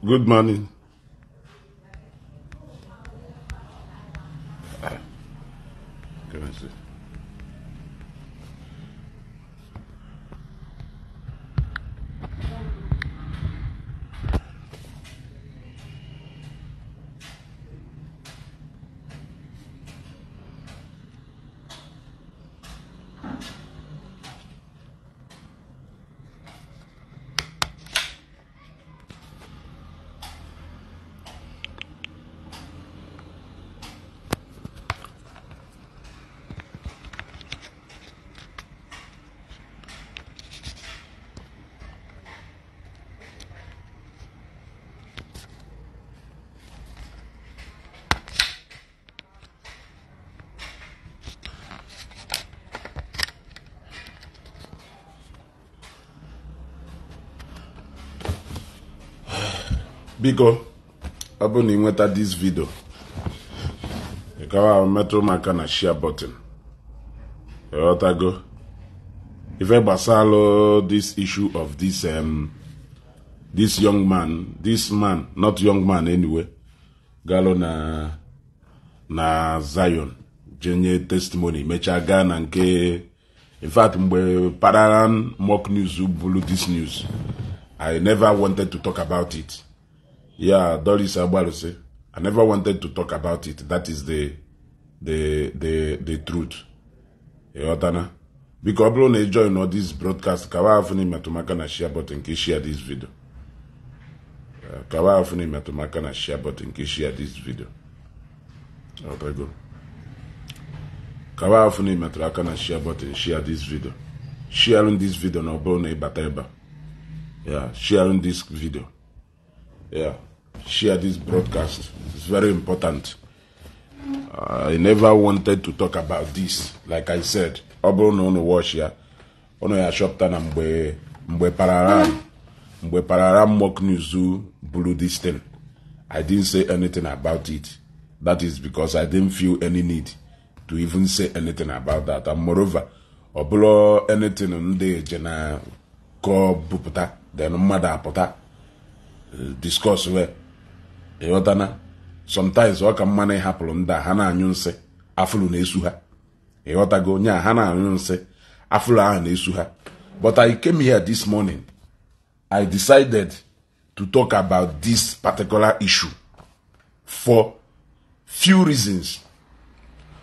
Good morning. Come and see. Biko, ọ bụrụ na ị nweta this video, ị gawa metụ m aka na share button. Ịghọtago? Ife gbasalụ this issue of this this young man, this man, not young man anyway, galụ na Zion jenye testimony, mechaa gaa na nke, in fact, mgbe Pararan mock news bulu this news, I never wanted to talk about it. Yeah, Doris Agbaluse, I never wanted to talk about it. That is the truth. Ịghọtana? Biko, ọ bụrụ na ị join all this broadcast, kawa afụ na imetụ m aka na share button ka ị share this video. Kawa afụ na imetụ m aka na share button ka ị share this video. Ọtago. Kawa afụ na imetụrụ aka na share button, share this video. Sharing this video na ọ bụrụ na ị bata ebe a. Yeah, sharing this video. Yeah, share this broadcast. It's very important. I never wanted to talk about this. Like I said, ọ bụrụ na unu watch ya, unu ya chọpụta na mgbe Pararan mock news buru this thing, I didn't say anything about it. That is because I didn't feel any need to even say anything about that. And moreover, ọ bụrụ anything ndị eje na kọ bupụta, then mmadụ apụta discuss we. Ịghọtana? Sometimes ọ ka mma na ịhapụrụ ndị a ha na-anyụ nsị, afụlụ na-esu ha. Ịghọtago? Onye a ha na-anyụ nsị, afụlụ ahụ na-esu ha. But I came here this morning. I decided to talk about this particular issue for few reasons.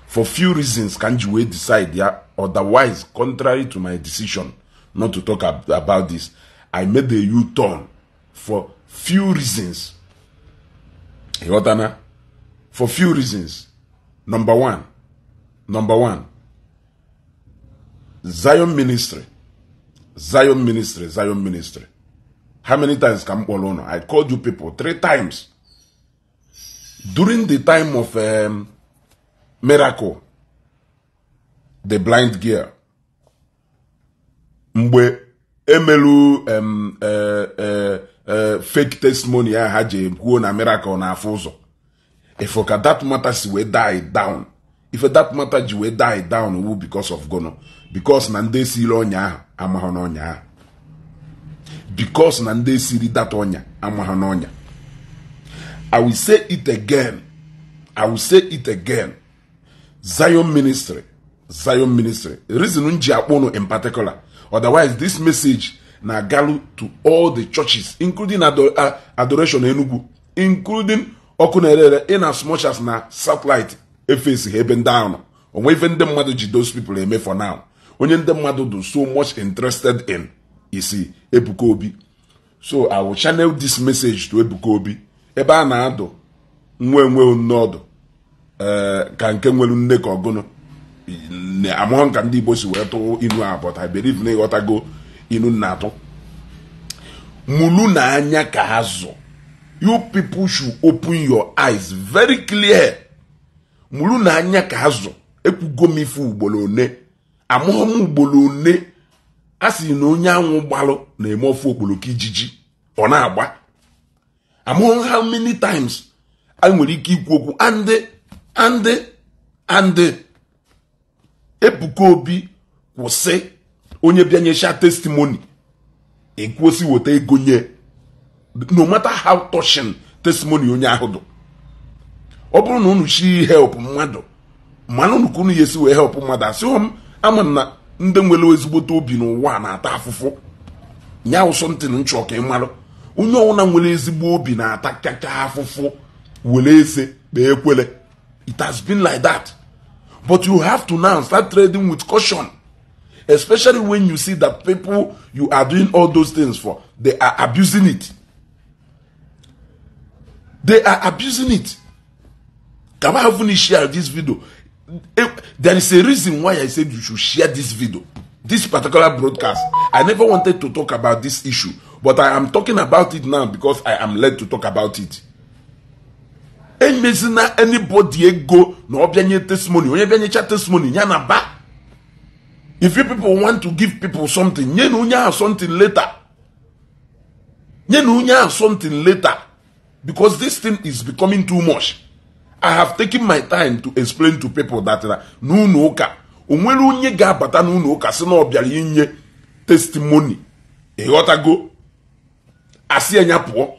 For few reasons can you decide, yeah? Otherwise, contrary to my decision not to talk about this, I made a U-turn for few reasons. Ịghọtana? For few reasons. Number one, Zion Ministry. How many times can I called you people? 3 times. During the time of miracle, the blind girl, mgbe emelu fake testimony ha ji kwuo na miracle na afụ ụzọ. If that matter si wee die down, if that matter ji wee die down, wu because of gono, because na ndị siri ọnya ahụ amahụ n'ọnya ahụ, because na ndị siri that ọnya amahụ n'ọnya. I will say it again. I will say it again. Zion Ministry. Reason nji akpọ unu in particular. Otherwise, this message na galu to all the churches, including Adoration Enugu, including Okunerere, in as much as na satellite efesi ebe ndị ahụ nọ. Onwe ife ndị mmadụ ji those people eme for now. Onye ndị mmadụ do so much interested in isi Ebuka Obi. So I will channel this message to Ebuka Obi. Ebe a na-adụ nwa enwe nnọdụ ka nke nwere nne ka ọgụnụ. Amụọ ka ndị Igbo si wee tụọ inu a, but I believe na ịghọtago inu na-atụ. Mulu na anya ka ha zụ. You people should open your eyes very clear. Mulu na anya ka ha zụ. Ekwugo m ife ugboro one. Amụọ m ugboro one. A sị na onye anwụ gbalụ na-eme ofe okporoko ijiji. Ọ na-agba. Amụọ how many times anyị nwere ike ikwu okwu and Ebuka Obi kwụsị onye bịa nyesha testimony ekwuosi weta ego nye. No matter how touching testimony onye ahụ dụ, ọ bụrụ na unu chi help mmadụ, mana unu ka unu ya esi wee help mmadụ. Asị m, ama m na ndị nwere ezigbote obi n'ụwa na-ata afụfụ. Nya something nchọ ka ị marụ, onye ọbụla nwere ezigbo obi na-ata kacha afụfụ were ese kpee ekwele. It has been like that, but you have to now start trading with caution, especially when you see that people you are doing all those things for, they are abusing it. They are abusing it. Can I have share this video? There is a reason why I said you should share this video, this particular broadcast. I never wanted to talk about this issue, but I am talking about it now because I am led to talk about it. Emezina anybody ego na ọbịa nye testimony, onye bịa nyecha testimony ya na ba. If you people want to give people something, nye na onye ahụ something later. Nye na onye ahụ something later, because this thing is becoming too much. I have taken my time to explain to people that n'ụlọ ụka, o nwere onye ga-abata n'ụlọ ụka sị na ọ bịara inye testimony, ịghọtago, asị anya pụọ.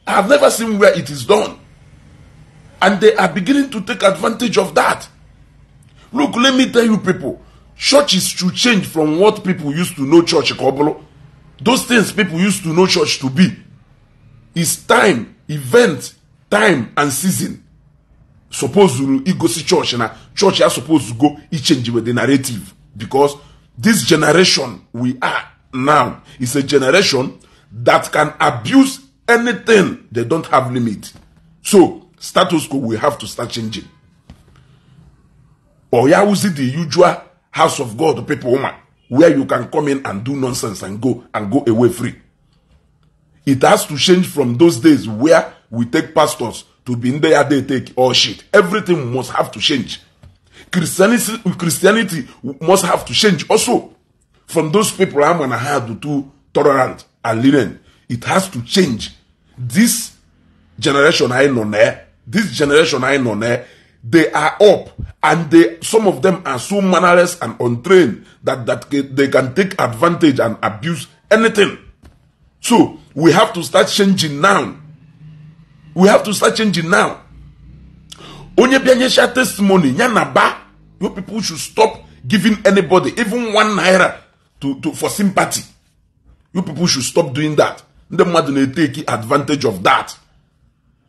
I have never seen where it is done, and they are beginning to take advantage of that. Look, let me tell you people, churches should change from what people used to know church. Those things people used to know church to be. It's time, event, time and season. Suppose you go see church now. Church are supposed to go change with the narrative, because this generation we are now is a generation that can abuse anything. They don't have limit. So status quo will have to start changing. Or ya was it the usual house of God people where you can come in and do nonsense and go away free. It has to change from those days where we take pastors to be in there, they take all shit. Everything must have to change. Christianity must have to change also. From those people I'm gonna have to tolerant and lenient. It has to change. This generation I know there, this generation I know there, they are up, and they, some of them are so mannerless and untrained that they can take advantage and abuse anything. So we have to start changing now. We have to start changing now. Onye bịa testimony, ya na ba. You people should stop giving anybody even 1 naira to for sympathy. You people should stop doing that. Ndị mmadụ na-etake advantage of that.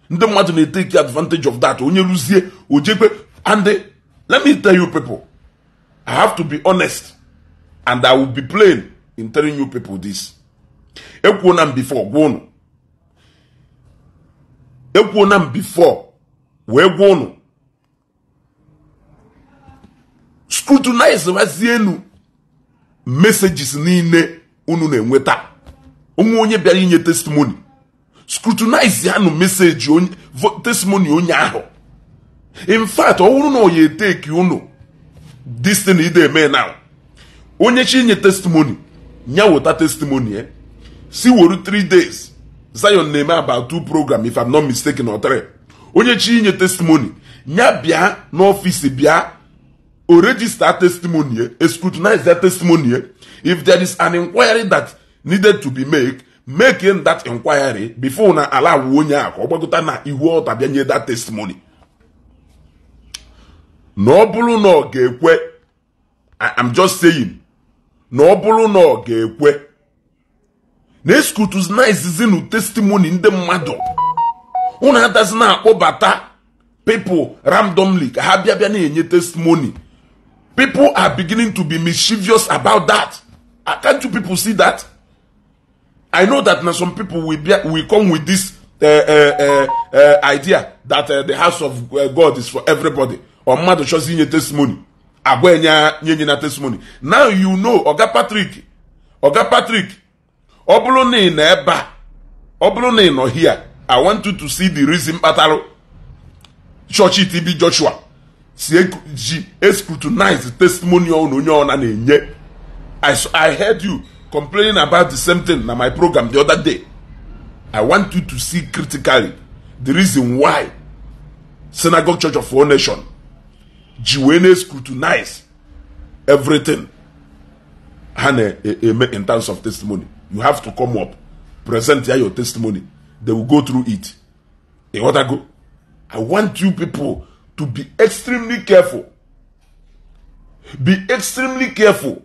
Ndị mmadụ na-etake advantage of that. Onye luzie ojekwe. And let me tell you people, I have to be honest, and I will be plain in telling you people this. Ekwuona m before gwa unu. Ekwuona m before wee gwa unu. Scrutinize wazienu messages niile unu na-enweta. Onwe onye bịara inye testimony, scrutinize ya nụ message onye testimony onye ahụ. In fact, ọ bụrụ na ọ ya eteki unu this thing ide eme now, onye chi inye testimony nya weta testimony si woru 3 days. Zion na-eme about 2 program if I'm not mistaken, or 3. Onye chi inye testimony nya bịa n'ọfịs bịa o register testimony, scrutinize that testimony. If there is an inquiry that needed to be made, make in that inquiry before na allow onye a ka ọ gbagota na ihu ọta bịa nye that testimony. Na ọ bụrụ na ọ ga-ekwe, I'm just saying, na ọ bụrụ na ọ ga-ekwe na scrutinize zinu testimony ndị mmadụ, unu adazi na-akpọbata people randomly ka ha bịa bịa na-enye testimony. People are beginning to be mischievous about that. Can't you people see that? I know that now some people will come with this idea that the house of God is for everybody. Or mmadụ chọzi inye testimony, agwa enye na testimony. Now you know, Oga Patrick, ọ bụrụ na ị nọ ebe a, ọ bụrụ na ị nọ here, I want you to see the reason kpatara church TB Joshua si ji scrutinize testimony onye ọ na-enye. I heard you complaining about the same thing na my program the other day. I want you to see critically the reason why Synagogue Church of All Nation ji wee na-scrutinize everything ha na-eme in terms of testimony. You have to come up. Present ya your testimony, they will go through it. Ịghọtago? I want you people to be extremely careful. Be extremely careful,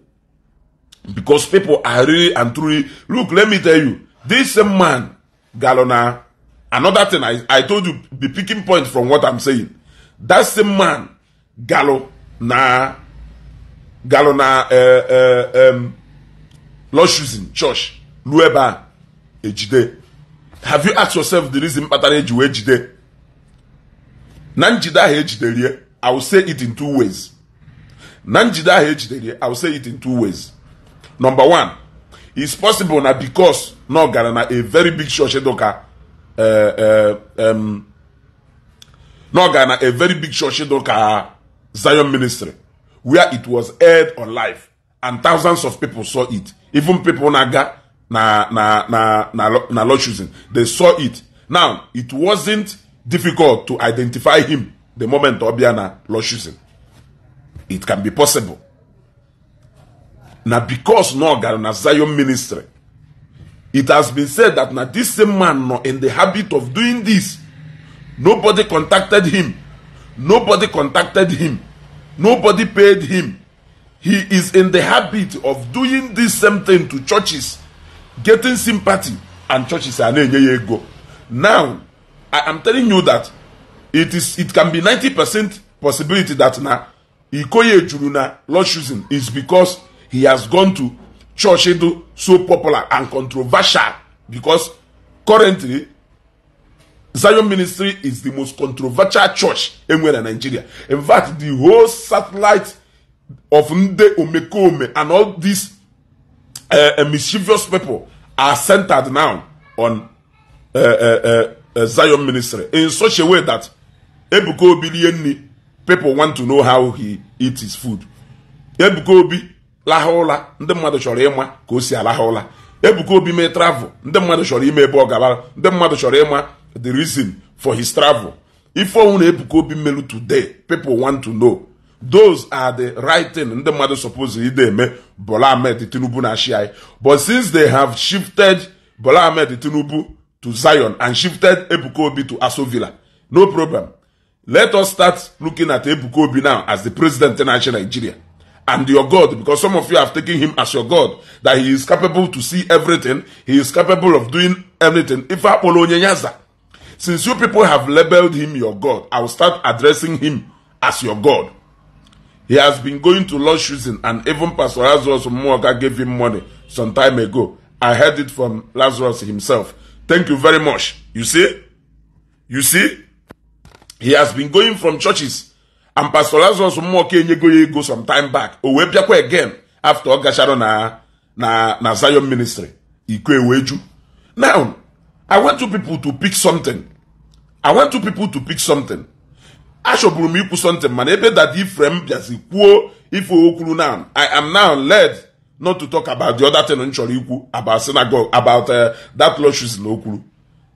because people are really and truly. Look, let me tell you, this same man galona. Another thing I told you, be picking point from what I'm saying. That same man galo na Lord Choosing Church lueba ejide. Have you asked yourself the reason kpatara eji wee jide? Na njide ahụ ejiderie, I will say it in two ways. Na njide ahụ ejiderie, I will say it in two ways. Number one, it's possible na because na ọ gara na a very big church dụka na ọ gara na a very big church dụka Zion Ministry, where it was aired on live and thousands of people saw it. Even people na-aga na Lord Choosing, they saw it. Now, it wasn't difficult to identify him the moment ọ bịa na Lord Choosing. It can be possible. Now, because no gara na Zion Ministry, it has been said that now this same man no in the habit of doing this. Nobody contacted him. Nobody contacted him. Nobody paid him. He is in the habit of doing this same thing to churches, getting sympathy, and churches are na-enye ya ego. Now, I am telling you that it can be 90% possibility that na Ikoye juru na Lord Choosing is because he has gone to church so popular and controversial, because currently Zion Ministry is the most controversial church anywhere in Nigeria. In fact, the whole satellite of Nde Omekome and all these mischievous people are centered now on Zion Ministry in such a way that Ebuka Obi lie nni, people want to know how he eats his food. Ebuka Obi laha ụla, ndị mmadụ chọrọ ịma ka o si alaha ụla. Ebuka Obi mee travel, ndị mmadụ chọrọ ime ebe ọ gara, ndị mmadụ chọrọ ịma the reason for his travel. If only Ebuka Obi melu today, people want to know. Those are the right thing ndị mmadụ suppose ide eme Bola Ahmed Tinubu na achị. But since they have shifted Bola Ahmed Tinubu to Zion and shifted Ebuka Obi to Aso Villa, no problem. Let us start looking at Ebuka Obi now as the president in Nigeria and your God, because some of you have taken him as your God, that he is capable to see everything, he is capable of doing everything. If since you people have labeled him your God, I will start addressing him as your God. He has been going to Lord Choosing, and even Pastor Lazarus Muoka gave him money some time ago. I heard it from Lazarus himself. Thank you very much. You see? You see? He has been going from churches, and Pastor Lazarus Muoka enyego ya ego some time back. O wee bịakwa again after ọ gachara na Zion Ministry. Iko eweju. Now, I want you people to pick something. I want you people to pick something. Achọburu m ikwu something, mana ebe that Ephraim bịazi kwuo ife okwuru now, I am now led not to talk about the other thing m chọrọ ikwu about synagogue, about that Lord Choosing okwuru.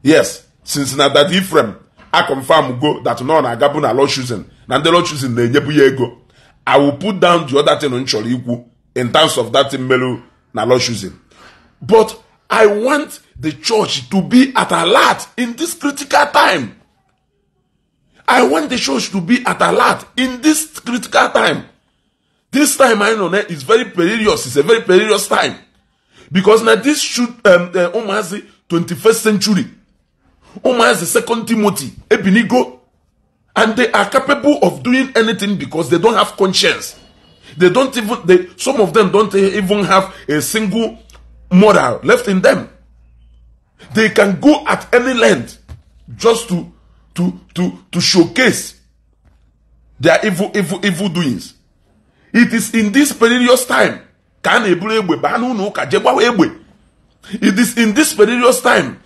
Yes, since na that Ephraim I confirm go that no na-agabu na Lord Choosing, na ndị Lord Choosing na-enyebu ya ego. I will put down the other thing m chọrọ ikwu in terms of that thing melu na Lord Choosing. But I want the church to be at alert in this critical time. I want the church to be at alert in this critical time. This time I know is very perilous. It's a very perilous time. Because now this should Umazi 21st century. Umazi 2 Timothy Ebinigo. And they are capable of doing anything because they don't have conscience. They don't even some of them don't even have a single moral left in them. They can go at any length just to showcase their evil doings. It is in this perilous time. It is in this perilous time.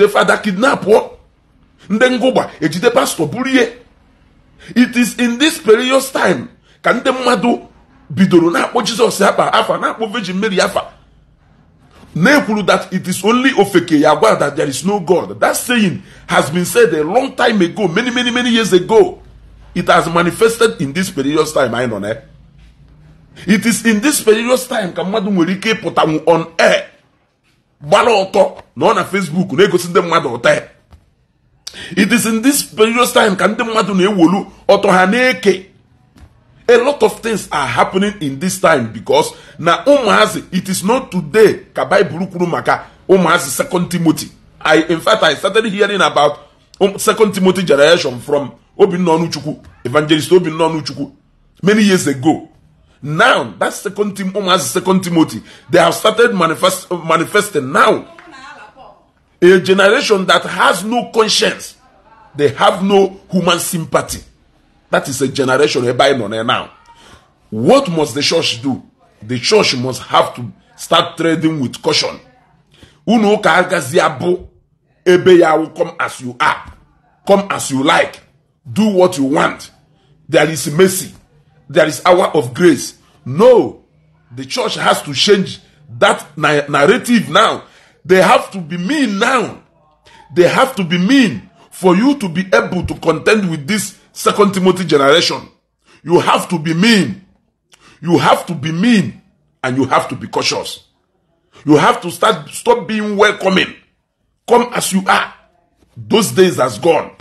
Father kidnap. It is in this perilous time. Ka ndị mmadụ bidoro na-akpọ Jizọs afa na-akpọ Virgin Mary afa. Na-ekwuru that it is only Ofeke Yagwa that there is no God. That saying has been said a long time ago, many, many, many years ago. It has manifested in this perilous time. I know, eh? It is in this perilous time ka mmadụ nwere ike ịpụtanwu on air. Gbara ọtọ nọ na Facebook na-egosi ndị mmadụ ọtọ ya. It is in this perilous time ka ndị mmadụ na-ewolu ọtọ ha na-eke. A lot of things are happening in this time because na ụmụazị, it is not today ka Bible kwuru maka ụmụazị Second Timothy. In fact, I started hearing about Second Timothy generation from Obinna Onuchukwu, Evangelist Obinna Onuchukwu, many years ago. Now, that Second Timothy, they have started manifesting now. A generation that has no conscience, they have no human sympathy. That is a generation whereby now. What must the church do? The church must have to start trading with caution. Unu ka agazi abu ebe ya will come as you are, come as you like, do what you want. There is mercy. There is hour of grace. No, the church has to change that narrative now. They have to be mean now. They have to be mean for you to be able to contend with this Second Timothy generation. You have to be mean. You have to be mean and you have to be cautious. You have to stop being welcoming. Come as you are. Those days has gone.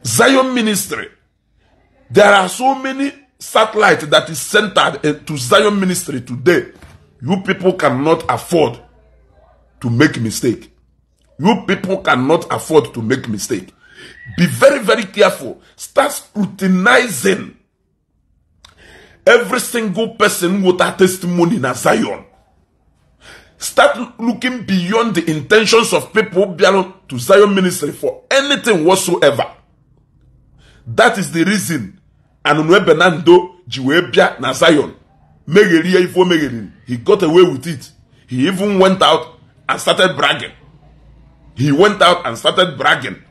Zion Ministry. There are so many satellites that is centered to Zion Ministry today. You people cannot afford to make mistake. You people cannot afford to make mistake. Be very, very careful. Start scrutinizing every single person with a testimony in Zion. Start looking beyond the intentions of people to Zion Ministry for anything whatsoever. That is the reason Anunwe Benando ji wee bịa na Zion. Megherie ifo megheriri. He got away with it. He even went out and started bragging. He went out and started bragging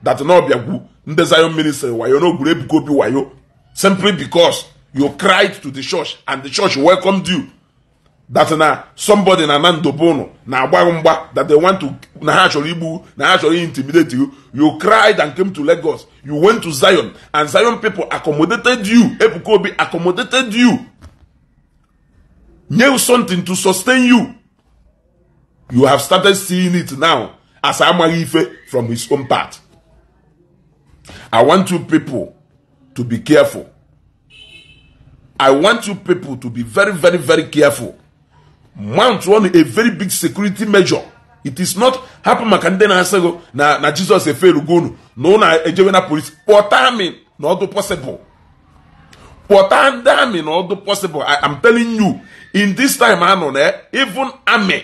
that no bịagwu ndị Zion Ministry wayo no gwuru Ebuka Obi wayo, simply because you cried to the church and the church welcomed you. That na somebody na Nandobono na agba mgba that they want to na ha chọrọ igbu na ha chọrọ intimidate you. You cried and came to Lagos. You went to Zion and Zion people accommodated you. Ebuka Obi accommodated you. Knew something to sustain you. You have started seeing it now as amaghị ife from his own part. I want you people to be careful. I want you people to be very, very, very careful. Mount one a very big security measure. It is not happen maka ndị na-asị na Jesus eferugonu na na ejewe na police. Kpọta army na ọdụ possible. Kpọta ndị army na ọdụ possible. I am telling you, in this time anọ na even army,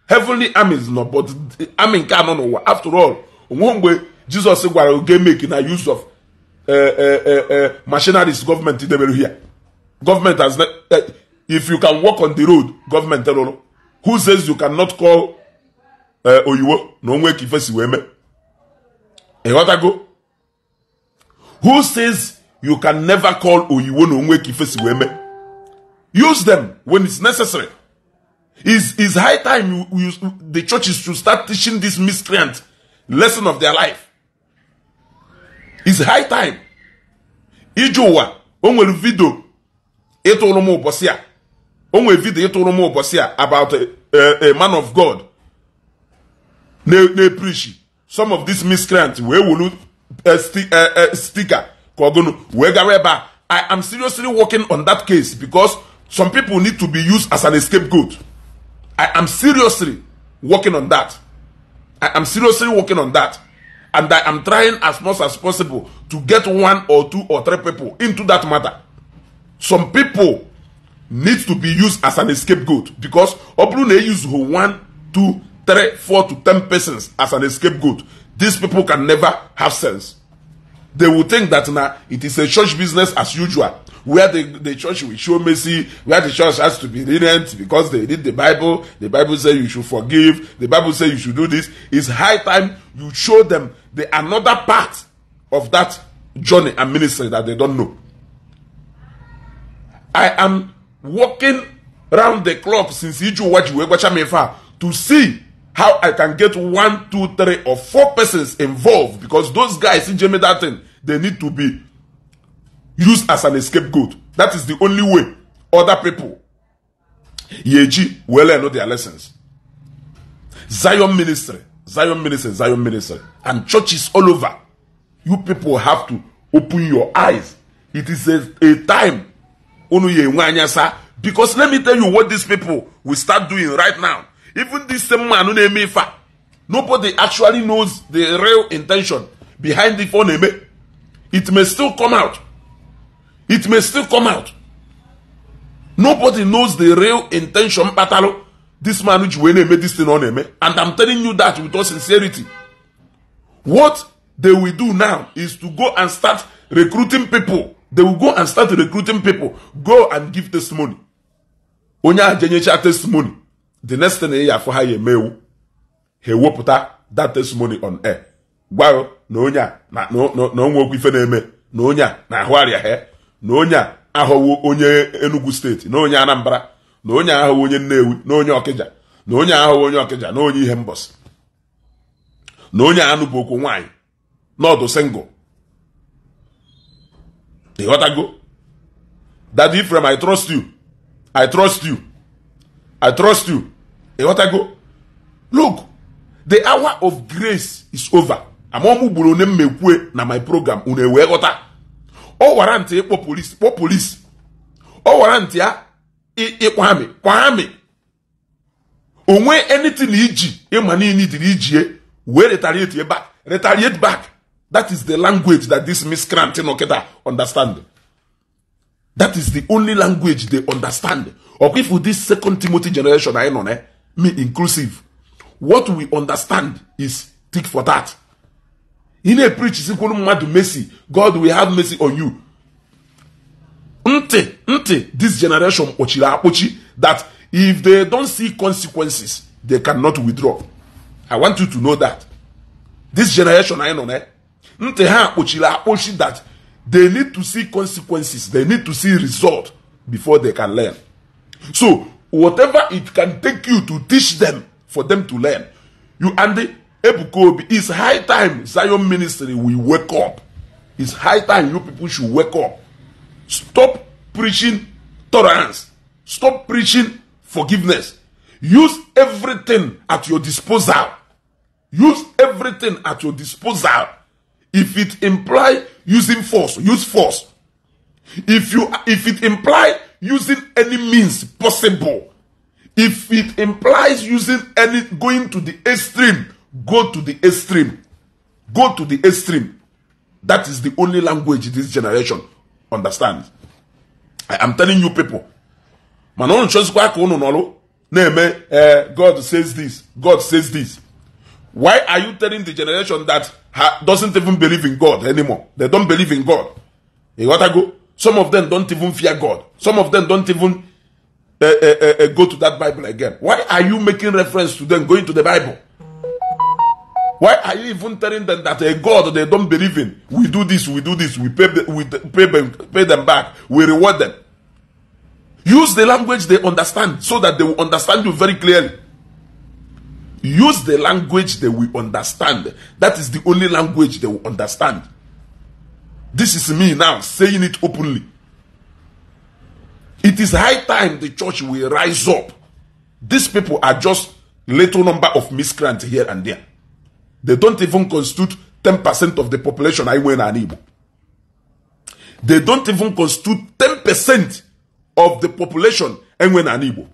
heavenly armies no, but army nke anọ n'ụwa. After all, onwe mgbe Jesus gwara oge make na use of machineries government debere here. Government has not, if you can walk on the road, government tell you. Who says you cannot call Oyiwo no nwe ka ife si wee mee? Ịghọtago? Who says you can never call Oyiwo no nwe ka ife si wee mee? Use them when it's necessary. It's high time the churches should start teaching this miscreant lesson of their life. It's high time. Ije ụwa, o nwere video ịtụrụ m ụbọchị a. O nwere video ịtụrụ m ụbọchị a about a man of God na-preach. Some of these miscreants wee wolu sticker ka ọgụnụ wee gawa ebe a. I am seriously working on that case because some people need to be used as an scapegoat. I am seriously working on that. I am seriously working on that. And I am trying as much as possible to get 1 or 2 or 3 people into that matter. Some people need to be used as an scapegoat because ọ bụrụ na use 1, 2, 3, 4 to 10 persons as an scapegoat, these people can never have sense. They will think that now it is a church business as usual, where the church will show mercy, where the church has to be lenient because they read the Bible. The Bible says you should forgive. The Bible says you should do this. It's high time you show them the another part of that journey and ministry that they don't know. I am working round the clock since Iju Waji to see how I can get 1, 2, 3, or 4 persons involved, because those guys in Jimmy that thing, they need to be used as an scapegoat. That is the only way other people yeji will learn their lessons. Zion Ministry, Zion Ministry, Zion Ministry, and churches all over. You people have to open your eyes. It is a time. Because let me tell you what these people will start doing right now. Even this same man, nobody actually knows the real intention behind the phone. It may still come out. It may still come out. Nobody knows the real intention. This man which made this thing on him. And I'm telling you that with all sincerity. What they will do now is to go and start recruiting people. They will go and start recruiting people. Go and give testimony. Onya jenyecha testimony. The next thing he for ha emewu. He wepụta that testimony on air. Gwa na onya na no no nwokwu ife na-eme na onya na ahụ arịa he na onya ahọwo onye Enugu State na onye Anambra na onye ahọwo onye Nnewi na onye Okija na onye ahọwo onye Okija na onye ihe mbọsị na onye anụ bụ okwu nwaanyị n'ọdụ single. Ịghọtago? Daddy Ephraim, I trust you. I trust you. I trust you. Ịghọtago? Look, the hour of grace is over. Amaọmụ gburu onye mmekwe na my program unu ewee ghọta. Ọ wara ntị ịkpọ polisi, kpọ polisi. Ọ wara ntị ya ịkpọ amị, kpọ amị. Onwe anything iji ịma niile dịrị ijie wee retaliate back. Retaliate back. That is the language that this miscreant nọkịta understand. That is the only language they understand. Or if this Second Timothy generation I know, me inclusive, what we understand is tick for that. In a preach, mercy. God will have mercy on you. Nte, nte, this generation that if they don't see consequences, they cannot withdraw. I want you to know that. This generation I know, nte ha that they need to see consequences, they need to see result before they can learn. So whatever it can take you to teach them for them to learn, you and the Ebuka Obi, it's high time Zion Ministry will wake up. It's high time you people should wake up. Stop preaching tolerance. Stop preaching forgiveness. Use everything at your disposal. Use everything at your disposal. If it implies using force, use force. If it implies using any means possible, if it implies using any going to the extreme, go to the extreme. Go to the extreme. That is the only language this generation understands. I am telling you people. God says this. God says this. Why are you telling the generation that doesn't even believe in God anymore? They don't believe in God. You gotta go. Some of them don't even fear God. Some of them don't even go to that Bible again. Why are you making reference to them going to the Bible? Why are you even telling them that a God they don't believe in? We do this, we do this, we pay them back, we reward them. Use the language they understand so that they will understand you very clearly. Use the language they will understand. That is the only language they will understand. This is me now saying it openly. It is high time the church will rise up. These people are just little number of miscreants here and there. They don't even constitute 10% of the population I win and Igbo. They don't even constitute 10% of the population I win and Igbo.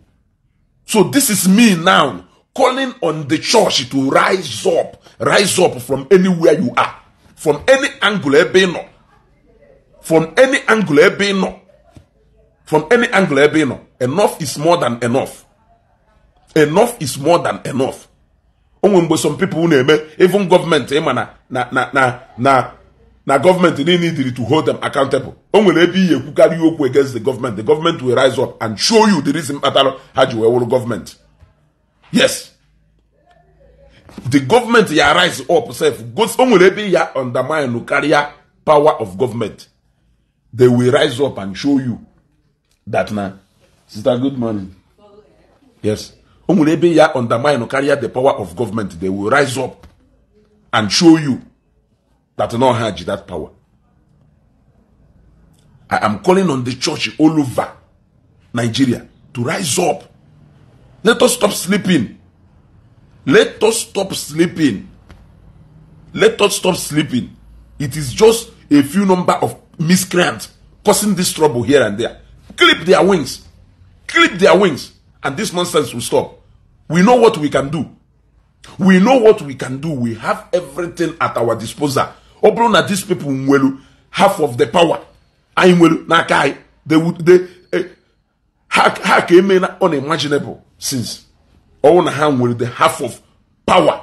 So this is me now calling on the church to rise up from anywhere you are, from any angle ebe no, from any angle ebe no, from any angle ebe no. Enough is more than enough. Enough is more than enough. Onwe some people na-eme even government na na na government need to hold them accountable. Onwe ebe ihe ekwukarị okwu against the government will rise up and show you the reason kpatara ha ji wee wụrụ government. Yes. The government ya rise up self. Onwe ebe ya undermine karịa power of government. They will rise up and show you that na sister, good morning. Yes. Onwe ebe ya undermine carry the power of government. They will rise up and show you that no had that power. I am calling on the church all over Nigeria to rise up. Let us stop sleeping. Let us stop sleeping. Let us stop sleeping. It is just a few number of miscreants causing this trouble here and there. Clip their wings. Clip their wings. And this nonsense will stop. We know what we can do. We know what we can do. We have everything at our disposal. Ọ bụrụ na these people nwelu half of the power anyị nwelu n'aka anyị, they would they ha ka eme na unimaginable since ọwụ na ha nwere the half of power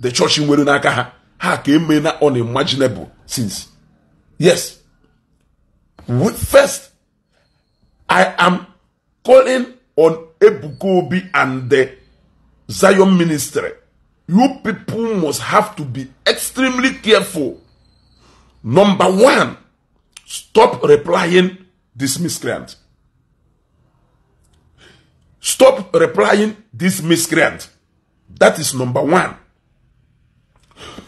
the church nwere n'aka ha, ha ka eme na unimaginable since. Yes. First, I am calling on Ebuka Obi and the Zion Ministry. You people must have to be extremely careful. Number one, stop replying this miscreant. Stop replying this miscreant. That is number one.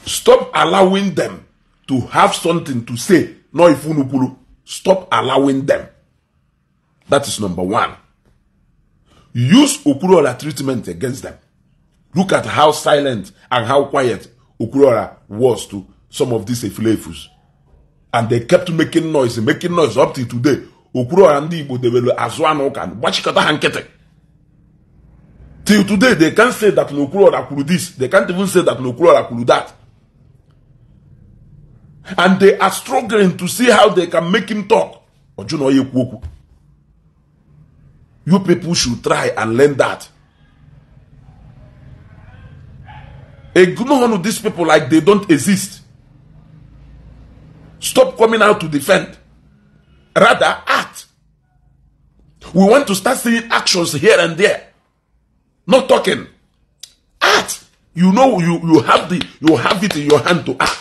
Stop allowing them to have something to say. No ifunukulu. Stop allowing them. That is number one. Use Okwuluora treatment against them. Look at how silent and how quiet Okwuluora was to some of these efulefus. And they kept making noise up till today. Okwuluora ndị Igbo debere azụ anụ ụka gbachikọta ha nkịtị. Till today, they can't say that Okwuluora kwuru this. They can't even say that Okwuluora kwuru that. And they are struggling to see how they can make him talk. You people should try and learn that. Ignore these people like they don't exist. Stop coming out to defend. Rather, act. We want to start seeing actions here and there. Not talking. Act. You know you have it in your hand to act.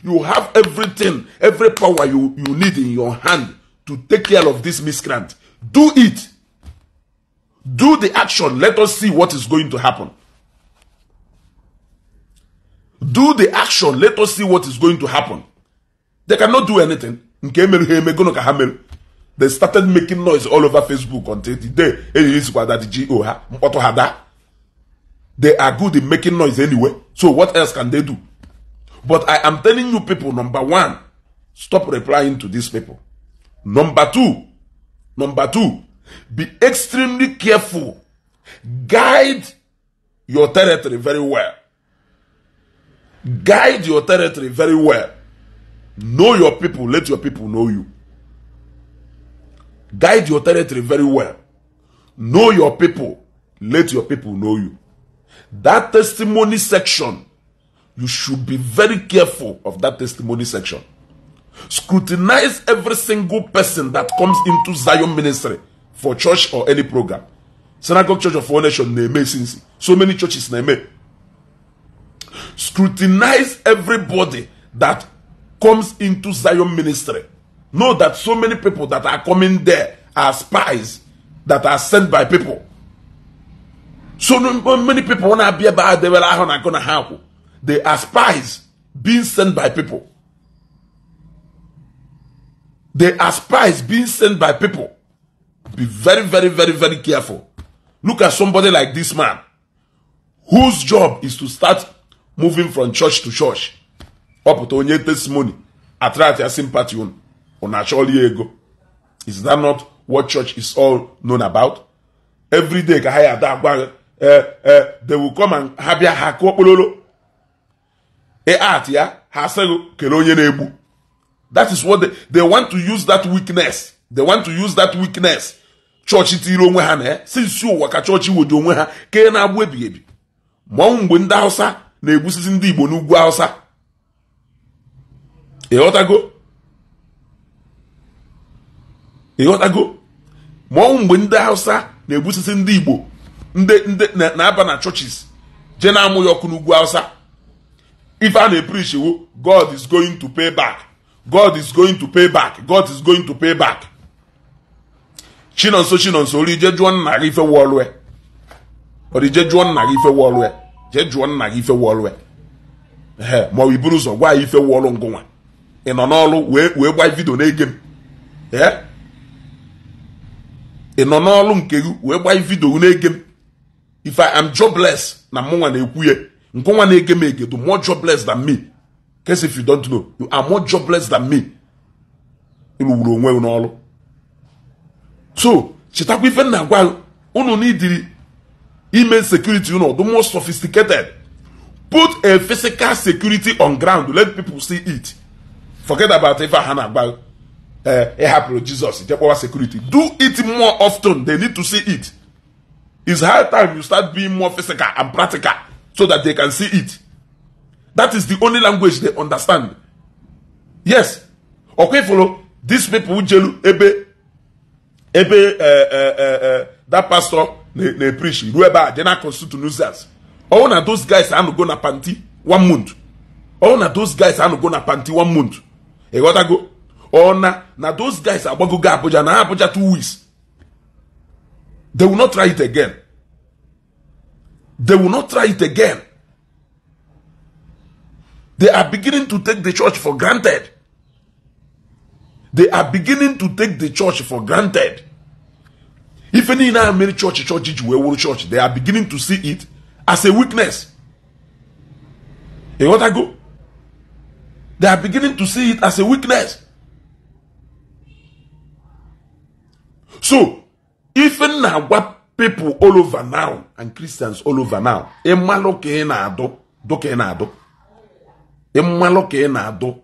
You have everything, every power you need in your hand to take care of this miscreant. Do it. Do the action. Let us see what is going to happen. Do the action. Let us see what is going to happen. They cannot do anything. They started making noise all over Facebook until the day they are good in making noise anyway. So what else can they do? But I am telling you people, number one, stop replying to these people. Number two, be extremely careful. Guide your territory very well. Guide your territory very well. Know your people. Let your people know you. Guide your territory very well. Know your people. Let your people know you. That testimony section, you should be very careful of that testimony section. Scrutinize every single person that comes into Zion Ministry for church or any program. Synagogue Church of All Nations, na-eme since. So many churches na-eme. Scrutinize everybody that comes into Zion Ministry. Know that so many people that are coming there are spies that are sent by people. So many people wanna be about they are spies being sent by people. They are spies being sent by people. Be very, very, very, very careful. Look at somebody like this man, whose job is to start moving from church to church. Up to onye testimony, attract your sympathy on ego. Is that not what church is all known about? Every day, they will come and have ya hakopololo. That is what they want to use that weakness. They want to use that weakness. Church tiri onwe ha na since ụwa ka church woji onwe ha ka na-agbụ ebi ebi. Ma mgbe ndị Hausa na-egbusisi ndị Igbo n'ugwu Hausa. Ịghọtago? Ịghọtago? Ma mgbe ndị Hausa na-egbusisi ndị Igbo ndị na-aba na churches je na-amụ ya ọkụ n'ugwu Hausa. If I preach, God is going to pay back. God is going to pay back. God is going to pay back. Chinonso Chinonso ori je jụọ nna gị ife wọlụ e. Ori je jụọ nna gị ife wọlụ e. Je jụọ nna gị ife wọlụ e. Ehe, ma ọ buru ụzọ gwa ya ife wọlụ ngụnwa. Ị nọ n'ọlụ wee gba vidio na-ege m. Ee? Ị nọ n'ọlụ nke gị wee gba vidio na-ege m. If I am jobless, na mụnwa na-ekwu ya, nkonwa na-ege m ege do more jobless than me. Case if you don't know, you are more jobless than me. Ịlụgburu onwe gị n'ọrụ. So, chetakwa ife nna gwa unu n'idiri email security, you know, the most sophisticated. Put a physical security on ground. Let people see it. Forget about if I had about Jesus, security. Do it more often. They need to see it. It's high time you start being more physical and practical so that they can see it. That is the only language they understand. Yes. Okay, follow. These people jelu ebe ebe that pastor ne preach. Rueba they not constitute nuisance. All na those guys are not gonna panty 1 month. All na those guys are not gonna panty 1 month. You gotta go. Or na those guys are go Abuja na Abuja 2 weeks. They will not try it again. They will not try it again. They are beginning to take the church for granted. They are beginning to take the church for granted. If any now many church, they are beginning to see it as a weakness. You want to go? They are beginning to see it as a weakness. So, even now, what people all over now and Christians all over now, emalo ke na ado, do ke na ado, emalo ke na ado,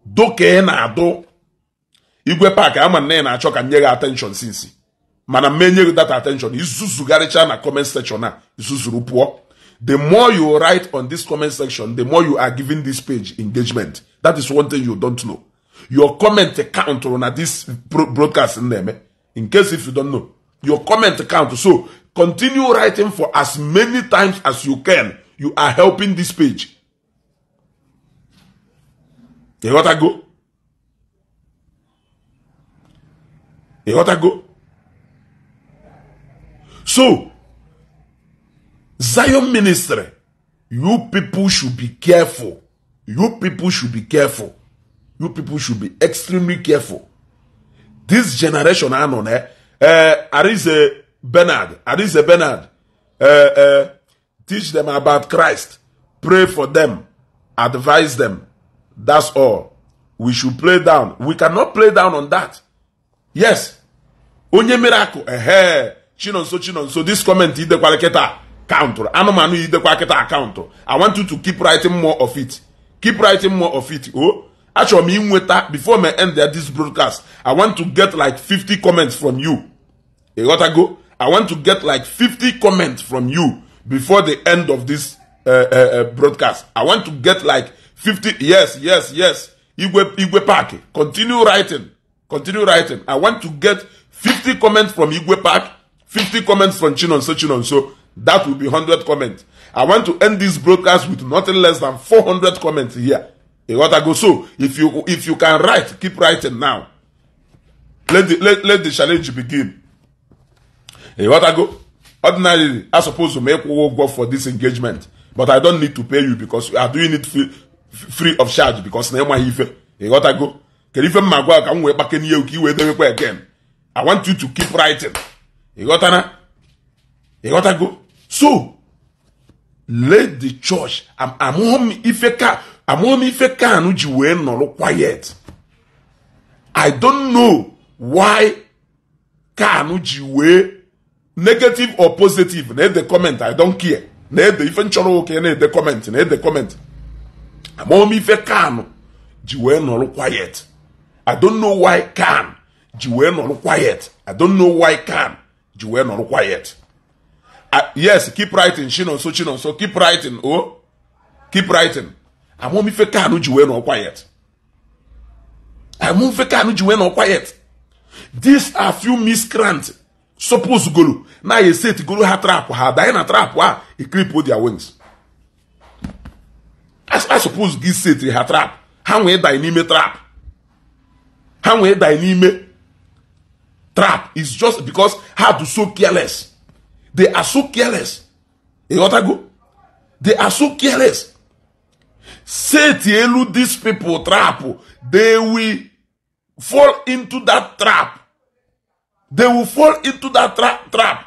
do ke na ado. Igwe Park, ama nne na achọ ka nye gị attention since. Mana menye that attention. Izuzugaricha na comment section na izuzuru pụọ. The more you write on this comment section, the more you are giving this page engagement. That is one thing you don't know. Your comment count on this broadcast in there. In case if you don't know, your comment count. So continue writing for as many times as you can. You are helping this page. You gotta go. You gotta go. So, Zion Ministry, you people should be careful. You people should be careful. You people should be extremely careful. This generation, I know, Arize Bernard, teach them about Christ, pray for them, advise them. That's all. We should play down. We cannot play down on that. Yes. Onye miracle. Chinonso, this comment idekwaleketa count. Anumanu idekwaleketa count. I want you to keep writing more of it. Keep writing more of it. Oh, actually, me before I end this broadcast, I want to get like 50 comments from you. You gotta go. I want to get like 50 comments from you before the end of this broadcast. I want to get like 50. Yes, yes, yes. Igwe Park. Continue writing. Continue writing. I want to get 50 comments from Igwe Park, 50 comments from Chinonso, Chinonso. That will be 100 comments. I want to end this broadcast with nothing less than 400 comments here. You gotta go. So if you can write, keep writing now. Let the challenge begin. You gotta go. Ordinarily, I suppose to make work for this engagement, but I don't need to pay you because you are doing it free of charge because you gotta go. Again. I want you to keep writing. You gotta go. So let the church. I'm home if I can quiet. I don't know why Kanu jiwe negative or positive. Need the comment. I don't care. Need the even choro okay. Need the comment. Need the comment. I'm home if I can jiwe no quiet. I don't know why can jiwe no quiet. I don't know why can jiwe no quiet. Yes, keep writing. Chinonso, Chinonso, keep writing. Oh, keep writing. I'm home if I can jiwe no quiet. I'm home if I can jiwe no quiet. These are few miscreants. Suppose golu. Now you say to golu ha trap ha die na trap ha e clip with their wings. I suppose this say to ha trap. Ha we die n'ime trap. Ha we die n'ime trap is just because how to so careless. They are so careless. You gotta go. They are so careless. Say to elu these people trap, they will fall into that trap. They will fall into that trap.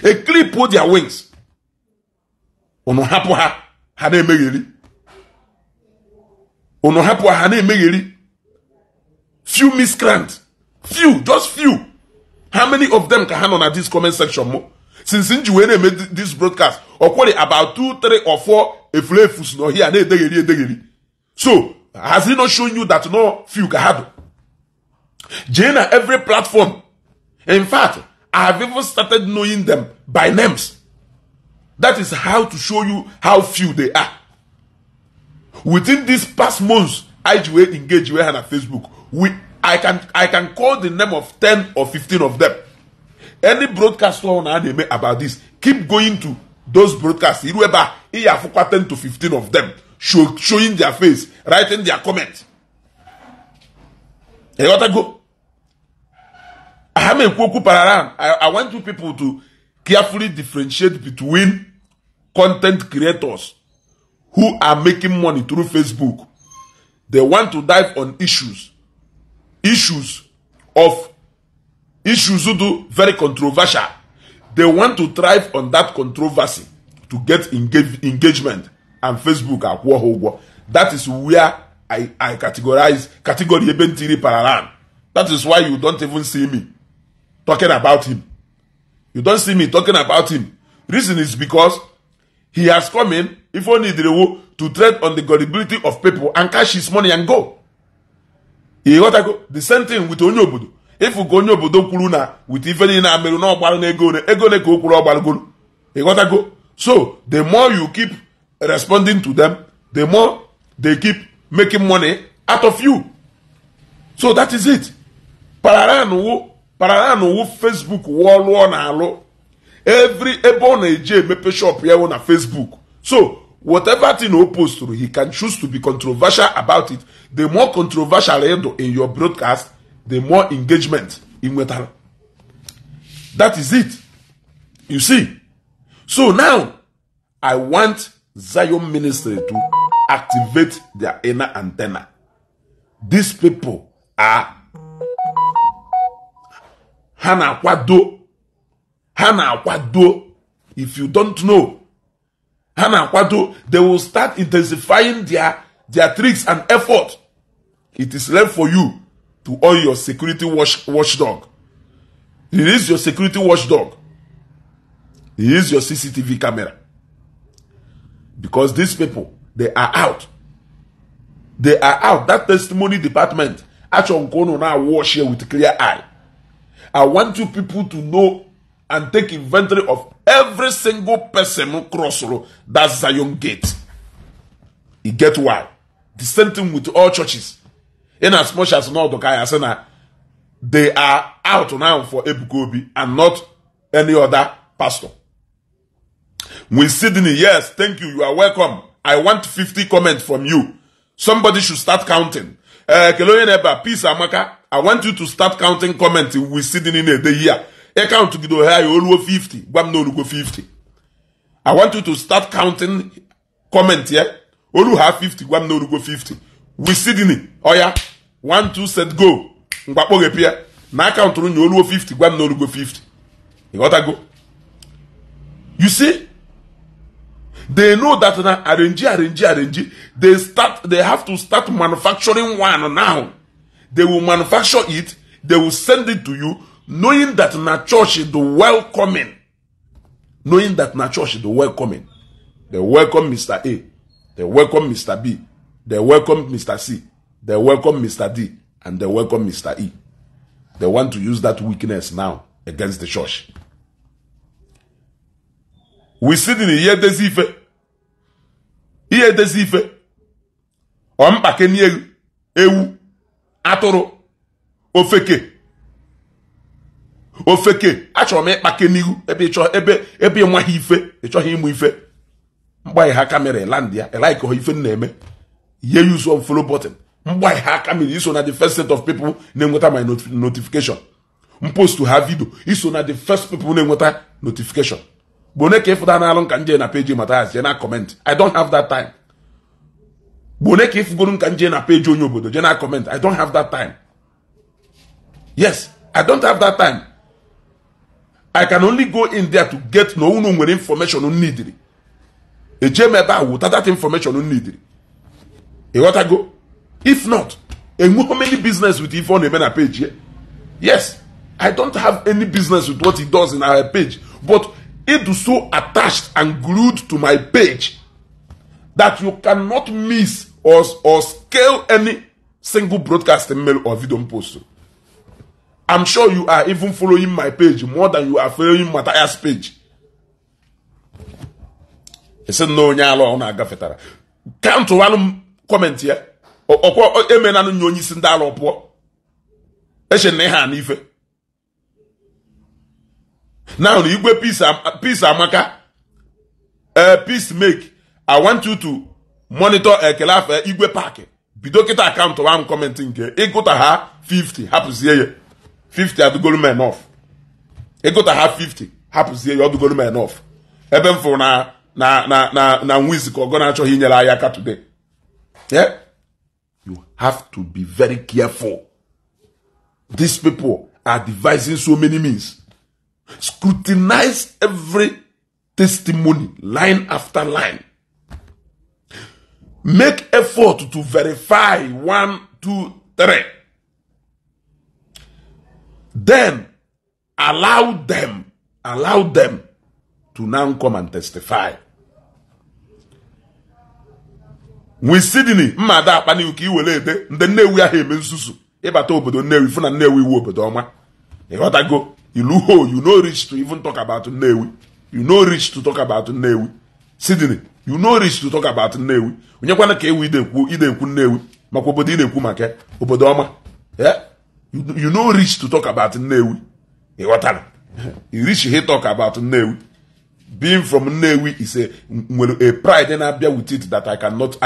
A clip their wings. Unu hapụ ha, ha na-emegheri. Unu hapụ ha na-emegheri. Few miscreants. Few, just few. How many of them can handle at this comment section mo? Since nji wee na-eme this broadcast, ọkwọrị about 2, 3 or 4 efulefus nọ here na-edegheri edegheri. So, has he not shown you that no few can handle? Jee na every platform. In fact, I have even started knowing them by names. That is how to show you how few they are. Within these past months, I will engage with on Facebook. I can call the name of 10 or 15 of them. Any broadcast on anime about this, keep going to those broadcasts. 10 to 15 of them showing their face, writing their comments. You gotta go. I want you people to carefully differentiate between content creators who are making money through Facebook. They want to dive on issues. Issues who do very controversial. They want to thrive on that controversy to get engagement. And Facebook. That is where I categorize category Ebentiri Pararan. That is why you don't even see me talking about him. You don't see me talking about him. Reason is because he has come in, if only to trade on the gullibility of people and cash his money and go. You got to go. The same thing with Onye Obodo. If you go Onye Obodo kwuru na with ife niile ameru na ọgbaru na ego ego ne ka o kwuru ọgbarugoro. You got to go. So the more you keep responding to them, the more they keep making money out of you. So that is it. Pararan wu Facebook wọlụọ na alụ. Every ebe ọ na-eje emepe shop ya na Facebook. So whatever thing he posts through, he can choose to be controversial about it. The more controversial in your broadcast, the more engagement in nwetara. That is it. You see. So now, I want Zion Ministry to activate their inner antenna. These people are Hana kwado. Hana kwado. If you don't know, Hana kwado, they will start intensifying their tricks and effort. It is left for you to own your security watchdog. It is your security watchdog. It is your CCTV camera. Because these people, they are out. They are out. That testimony department, Achonkono now wash here with clear eye. I want you people to know and take inventory of every single person who cross that Zion gate. You get why? The same thing with all churches. In as much as not, they are out now for Ebuka Obi and not any other pastor. With Sydney, yes, thank you. You are welcome. I want 50 comments from you. Somebody should start counting. Peace Amaka, I want you to start counting comments with Sydney in the year. Count to go 50. 50. I want you to start counting comments here. Olu have 50. 50. With Sydney. Oh yeah. 1, 2, set, go. Now count to 50. 50. You gotta go. You see? They know that now arrange. They have to start manufacturing one now. They will manufacture it. They will send it to you, knowing that na church is the welcoming. Knowing that na church is the welcoming. They welcome Mr. A. They welcome Mr. B. They welcome Mr. C. They welcome Mr. D. And they welcome Mr. E. They want to use that weakness now against the church. We sit in the year desife. Iye desife. Ompake ni ewu. Atoro. Ofeke. Ofeke. Achọ m ịkpake n'ihu ebe ịchọ ebe ịnwaghị ife ịchọghị ịmụ ife. Mgbaghị ha kamera land ya like ha ife na-eme. Ye use on follow button. Mgbaghị ha kamera iso na the first set of people na-enweta my notification. Mpost to ha video iso na the first people na-enweta notification. Boneke if na alụ nka nje na page Mathias je na comment. I don't have that time. Boneke if goro nka nje na page onye obodo je na comment. I don't have that time. Yes, I don't have that time. I can only go in there to get na unu nwere information unu neediri. Eje m ebe a wụta that information unu neediri. Ịghọtago? If not, enweghị many business with ife ọ na-eme na page ya. Yes, I don't have any business with what he does in our page, but it is so attached and glued to my page that you cannot miss or scale any single broadcast mail or video post. I'm sure you are even following my page more than you are following Matthias' page. He said, no, nyalo na agafetara. Count one comment here. Okwa emena nu nyonyi si ndalo po. Eche na ha n'ife. Now igwe peace amaka. Peace make. I want you to monitor ekelafe igwe park. Bido kita account wa am commenting nke. Ịgụta ha 50 hapụzie ya. 50 adugolu m enough. Ịgụta ha 50 hapụzie ya ọdugolu m enough. Ebe m fụrụ na nwizi ka ọgọ na-achọghị inyere anyị aka today. Yeah? You have to be very careful. These people are devising so many means. Scrutinize every testimony, line after line. Make effort to verify 1, 2, 3. Then allow them to now come and testify. We Sydney, mmadụ akpani ka iwere ede ndị Nnewi ahụ eme nsusu ịbata obodo Nnewi fụ na Nnewi iwu obodo ọma. Ịghọtago? Iluho, you no reach to even talk about Nnewi. You no reach to talk about Nnewi. Sydney, you no reach to talk about Nnewi. Onyekwana ka ewu ide ekwu Nnewi maka obodo ị na-ekwu maka obodo ọma. Yeah? You no reach to talk about Nnewi. Ịghọtara? You reach here talk about Nnewi. Being from Nnewi is a pride and I bear with it that I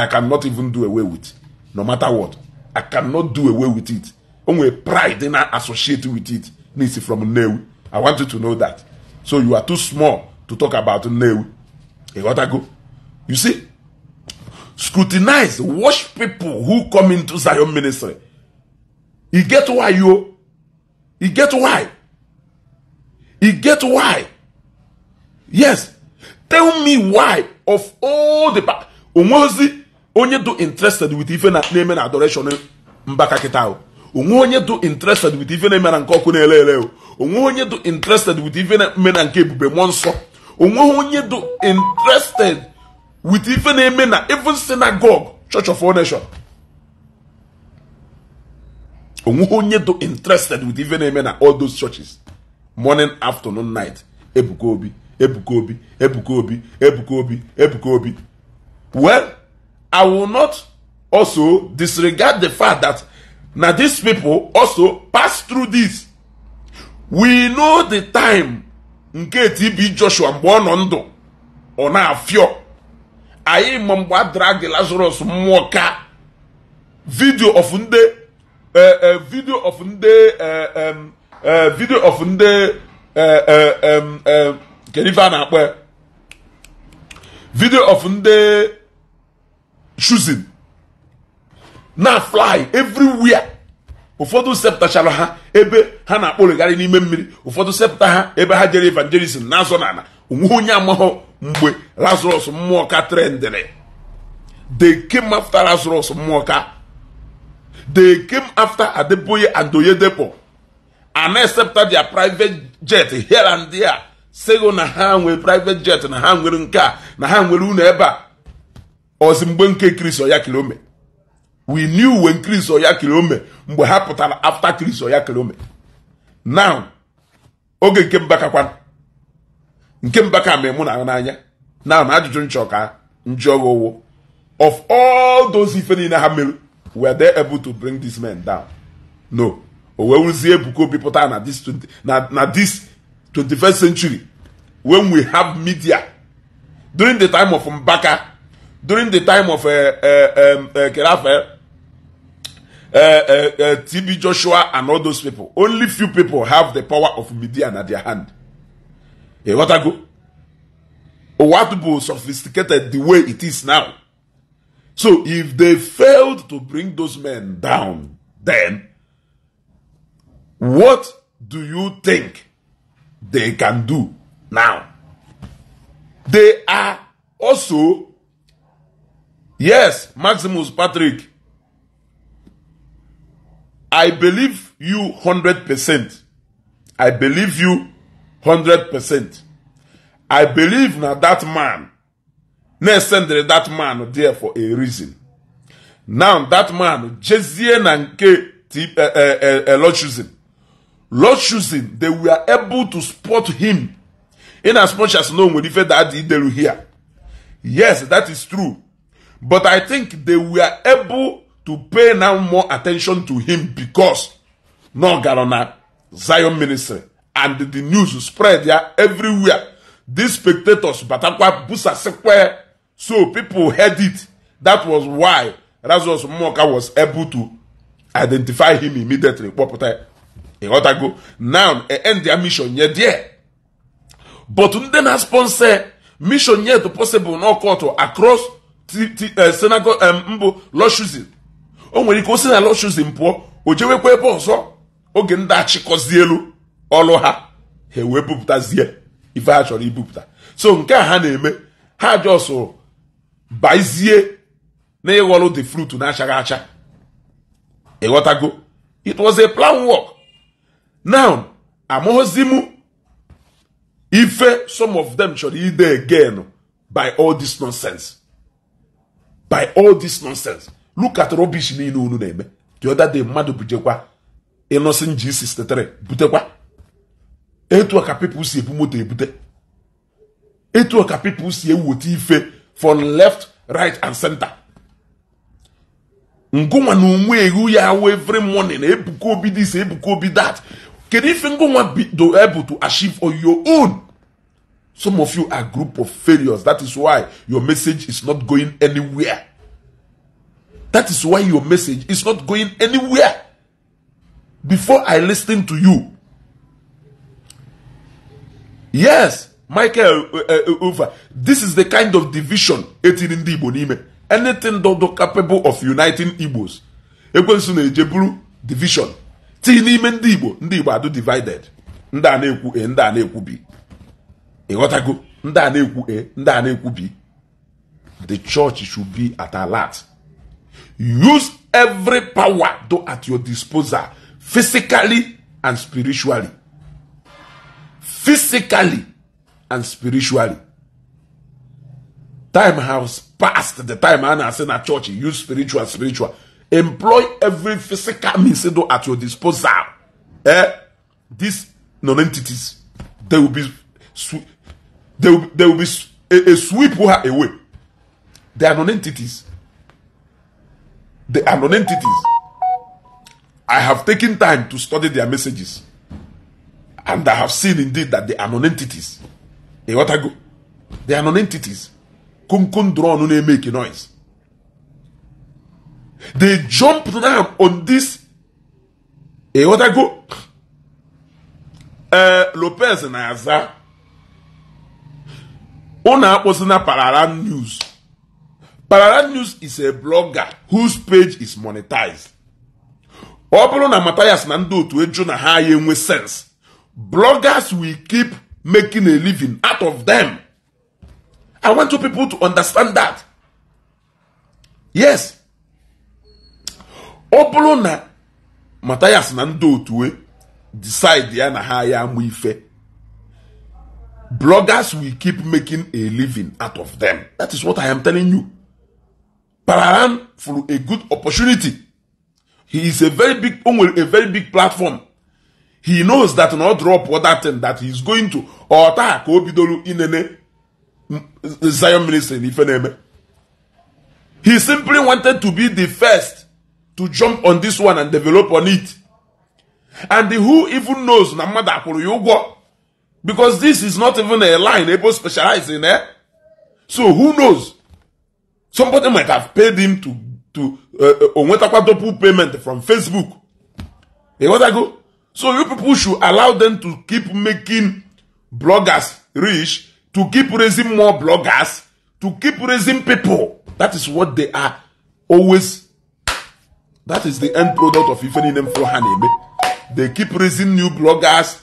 cannot even do away with. No matter what. I cannot do away with it. Only pride and I associate with it. It's from Nnewi. I want you to know that. So you are too small to talk about Nnewi. You gotta go. You see? Scrutinize, watch people who come into Zion ministry. You get why you. You get why. You get why. Yes. Tell me why of all the onwezi onye do interested with ife na name and adoration mbaka kita. Onwe onye do interested with ife na eme na nke ọkụ na-ele ele. Onwe onye do interested with ife na eme na nke ebube mmụọ nsọ. Onwe onye do interested with ife na eme na even synagogue, Church of All Nations. Onwe onye do interested with ife na eme na all those churches. Morning, afternoon, night. Ebuka Obi, Ebuka Obi, Ebuka Obi, Ebuka Obi, Ebuka Obi. Well, I will not also disregard the fact that now these people also pass through this. We know the time nke TB Joshua mgbe ọ nọ ndụ ọ na-afịọ. Anyị ma mgbe a drag Lazarus mmụọ ka video of ndị kedu ife a na-akpọ video of ndị choosing na fly everywhere. Ụfọdụ sepụtachara ha ebe ha na-akpọlegharị n'ime mmiri, ụfọdụ sepụta ha ebe ha jere evangelism na-azọ n'ala. Onwe onye amaghọ mgbe Lazarus mmụọ ka trendịrị. They came after Lazarus mmụọ ka. They came after Adeboye and Oyedepo and accepted their private jet here and there. Sego na ha nwere private jet, na ha nwere nke a, na ha nwere unu ebe a. Ozi mgbe nke Chris Oyakhilome. We knew when Chris Oyakhilome mgbe ha pụtara after Chris Oyakhilome. Now, oge nke Mbaka kwa nke Mbaka mee mụ na n'anya. Now, na ajụjụ nchọ ka njọgọwo of all those ife niile ha mere, were they able to bring these men down? No. O wee wuzie Ebuka Obi pụta na this na this 21st century when we have media. During the time of Mbaka, during the time of TB Joshua and all those people, only few people have the power of media at their hand. What I go? What people sophisticated the way it is now. So if they failed to bring those men down, then what do you think they can do now. They are also, yes, Maximus Patrick, I believe you 100%. I believe you 100%. I believe now that man, send that man there for a reason. Now that man, jezie na nke Lord Choosing. Lord Choosing, they were able to spot him. In as much as no one if that here. Yes, that is true. But I think they were able to pay now more attention to him because no Garona Zion Ministry and the news spread there everywhere. These spectators, Batakwa Busa Sekwe, so people heard it. That was why Lazarus Moka was able to identify him immediately. Now, end their mission yet there. But then sponsor mission yet possible no court across synagogue Lord Choosing. O nwere ike o si na Lord Choosing pụọ o jewekwa ebe ọzọ oge ndị achịkọzi elu ọlụ ha ha wee bupụtazie ife ha chọrọ ibupụta. So nke a ha na-eme ha just baizie na ịghọrọ the fruit na-achaghị acha. Ịghọtago? It was a plan work. Now amaghịzi m ife some of them chọrọ ide again by all this nonsense. By all this nonsense. Look at rubbish niile unu na-eme. The other day mmadụ bujekwa Innocent G63 butekwa. Etu ka people si ebu moto ebute. Etu ka people si ewota ife from left, right and center. Ngụnwa na onwe ehu ya awụ every morning Ebuka Obi this, Ebuka Obi that. Kedu ife ngụnwa be able to achieve on your own? Some of you are group of failures. That is why your message is not going anywhere. That is why your message is not going anywhere. Before I listen to you. Yes, Michael Uva, this is the kind of division etiri ndị Igbo n'ime. Anything do capable of uniting Igbos. Ekwensu na-ejeburu division. Tii n'ime ndị Igbo, ndị Igbo adu divided. Ndị a na-ekwu A, ndị a na-ekwu B. Ịghọtago? Ndị a na-ekwu A, ndị a na-ekwu B. The church should be at alert. Use every power though at your disposal, physically and spiritually. Physically and spiritually. Time has passed. The time I say na church, use spiritual, spiritual. Employ every physical means though at your disposal. These non-entities, they will be a sweep away. They are non-entities. They are non-entities. I have taken time to study their messages. And I have seen indeed that they are non-entities. They are non-entities. Kunkun drone make noise. They jumped now on this. Lopez na-aza. Una akpọsina Pararan News. Pararan News is a blogger whose page is monetized. Ọ bụrụ na Matthias na ndị otu eju na ha ya enwe sense, bloggers will keep making a living out of them. I want you people to understand that. Yes. Ọ bụrụ na Matthias na ndị otu decide ya na ha ya amụ ife, bloggers will keep making a living out of them. That is what I am telling you. Pararan for a good opportunity. He is a very big platform. He knows that not drop other thing that he is going to or ta ka obidolu inene Zion Ministry ifeneme. He simply wanted to be the first to jump on this one and develop on it. And the who even knows na mmadụ akwụrụ ya ụgwọ, because this is not even a line able specialize in, eh? So who knows? Somebody might have paid him to onwetakwa double payment from Facebook. You want to go? So you people should allow them to keep making bloggers rich, to keep raising more bloggers, to keep raising people. That is what they are always. That is the end product of Ifeanyi Haneme. They keep raising new bloggers.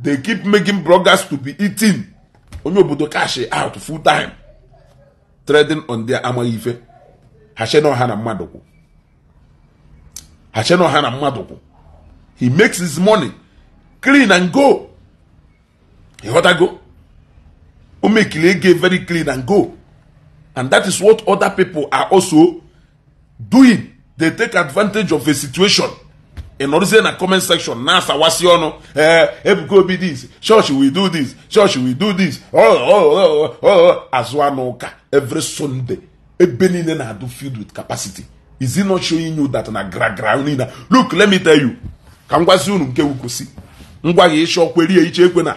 They keep making bloggers to be eating. Onye obodo cash out full time. Trading on their amaghị ife. Ha che na ọha na mmadụ kwụ. Ha che na ọha na mmadụ kwụ. He makes his money clean and go. Ịghọtago? O mekiri ego very clean and go. And that is what other people are also doing. They take advantage of a situation. In order na comment section, na asawasi ọnụ, Ebuka Obi this, church will do this, church will do this. Oh. Azụ anụ ụka every Sunday. Ebe niile na-adụ filled with capacity. Is he not showing you that na gra gra niile? Look, let me tell you. Ka m gwazi unu nke wukwusi. Ngwa gị ịchọ kwerie iche ekwe na.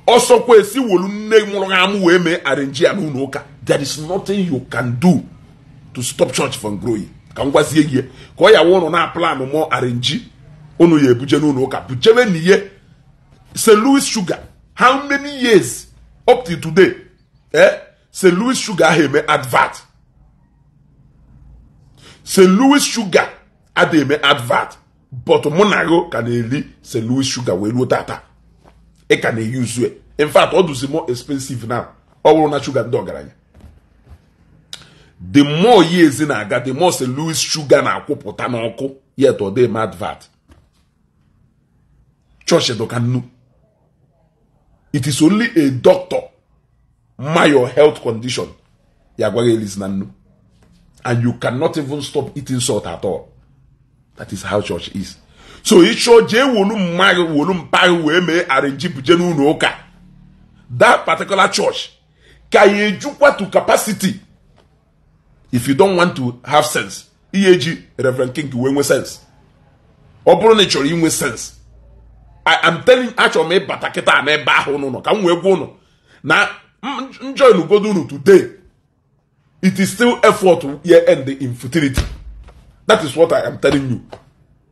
Ọsọkwa esi wolu nne mụrụ ha amụ wee mee arrange ya n'ụlọ ụka. There is nothing you can do to stop church from growing. Ka m gwazie gị ka ọ ya wụ ụnụ na plan mụọ arrange unu ya ebuje n'ụlọ ụka bujebe na ihe. St. Louis Sugar, how many years up till today? St. Louis Sugar ahụ eme advert. St. Louis Sugar adịghị eme advert, but mụ na gị ka na-eri St. Louis Sugar wee ruo tata. Ị ka na-eyuzu. In fact, ọ dụzi more expensive now. Ọ bụrụ na sugar ndị ọgaranya. The more years na-aga, the more St. Louis Sugar na-akwụpụta n'ọkụ, yet ọ dị eme advert. Church dọka nnu. It is only a doctor ma your health condition ya gwa gị elizi na nnu. And you cannot even stop eating salt at all. That is how church is. So ịchọ jee wolu mma gị wolu mpa gị wee mee arrange buje n'ụlọ ụka. That particular church ka ya ejukwa to capacity. If you don't want to have sense, ihe eji Reverend King wee nwe sense. Ọ bụrụ na ị chọrọ inwe sense, I am telling, achọrọ m ịbata kịta n'ebe ahụ unu nọ ka m wee gwa unu na njoin ugodo unu today. It is still effort to end the infertility. That is what I am telling you.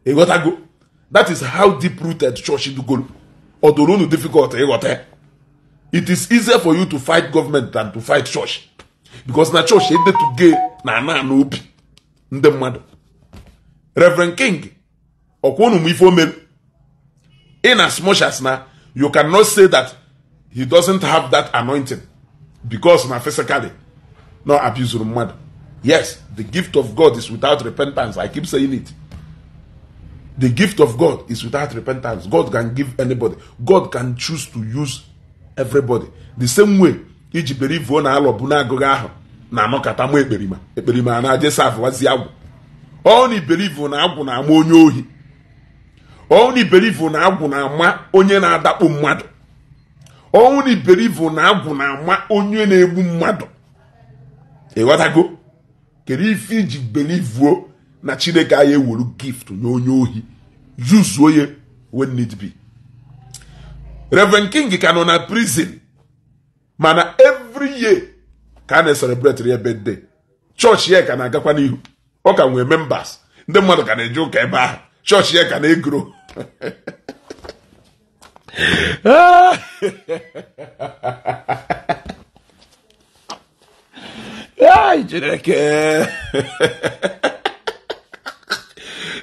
Ịghọtago? That is how deep-rooted church dugolo. Ọ doro unu difficult ịghọta. It is easier for you to fight government than to fight church. Because na church edetuge na ana na obi ndị mmadụ. Reverend King, ọkwa unu m ife o mere. In as much as na you cannot say that he doesn't have that anointing because na physically no abuse mmadụ. Yes, the gift of God is without repentance. I keep saying it. The gift of God is without repentance. God can give anybody. God can choose to use everybody. The same way, iji believe na alọ bụ na-agụghị ahụ na anọkata mụ ekperima ekperima na-aje saf wazi agwụ. Ọ na believe na agwụ na-ama onye ohi. Ọ na believe na agwụ na-ama onye na-adakpo mmadụ. Ọ na believe na agwụ na-ama onye na-egbu mmadụ. Ịghọtago? Kedu ife iji believe na Chineke anyị ewuru gift nye onye ohi yuzuo ya when need be. Reverend King ka nọ na prison, mana every year ka a na-celebrate ya birthday. Church ya ka na-agakwa n'ihu. Ọ ka nwee members. Ndị mmadụ ka na-eje ụka ebe ahụ. Church ya ka na-egro. Ai, Chineke.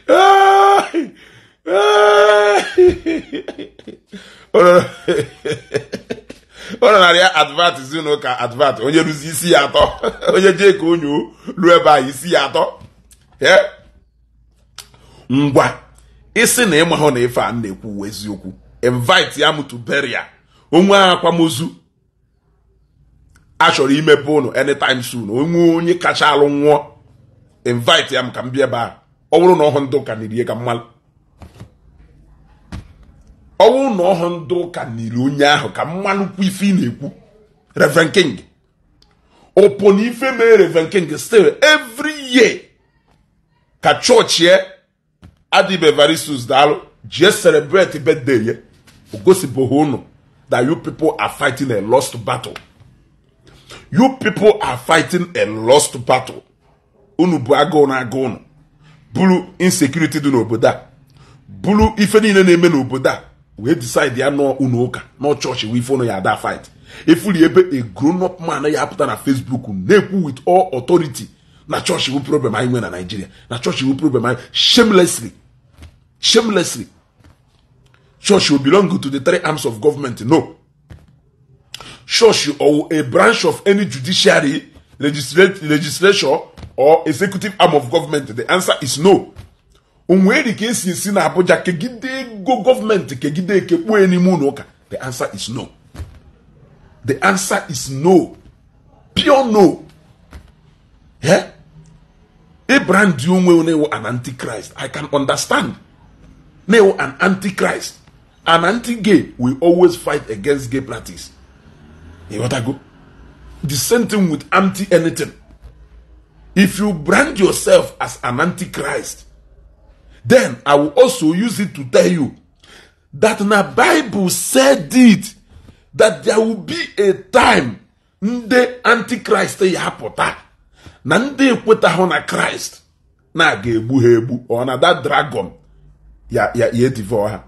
Ai. Ọ na-arịa advert ezinụka advert onye rụzi isi ya atọ, onye jee ka onye ruo ebe a isi ya atọ. Ngwa isi na ịmahụ na ife a na-ekwu eziokwu, invite ya m to burial. Onwe akwamozu a chọrọ imepe ụnụ anytime soon. Onwe onye kacha alụ nwụọ, invite ya m ka m bịa ebe a. Ọ bụrụ na ọhụ ndị ụka n'irie ka mmalụ, ọ bụrụ na ọhụ ndị ụka n'iri onye ahụ ka mmalụ kwu ife ị na-ekwu. Reverend King ụpụ na ife mere Reverend King still every year ka chọọchị ya Adibe Varisus daalụ jee celebrate birthday ya. O gosibụghị ụnụ that you people are fighting a lost battle. You people are fighting a lost battle. Unu bụ agụụ na agụ ụnụ, bụrụ insecurity dị n'obodo a, bụrụ ife niile na-eme n'obodo a, wee decide ya nọ unu ụka nọ chọọchị wee ife ụnụ ya ada fight. Efuli ebe a grown up man ya apụta na Facebook na-ekwu with all authority na chọọchị wu problem anyị nwe na Nigeria, na chọọchị wu problem anyị. Shamelessly, shamelessly. Church will belong to the three arms of government? No. Church or a branch of any judiciary, legislature, or executive arm of government? The answer is no. Onwere ka esi esi na Abuja kegide go government kegide kekpuo n'ime ụlọ ụka? The answer is no. The answer is no. Pure no. Yeah? Abraham onwe an antichrist. I can understand. Now an antichrist. An anti-gay will always fight against gay practice. You want to go? The same thing with anti-anything. If you brand yourself as an antichrist, then I will also use it to tell you that the Bible said it, that there will be a time the antichrist ya pụta na ndị ekwetahụ na Christ na ga-egbu ha egbu, or na that dragon ya ya ya ha.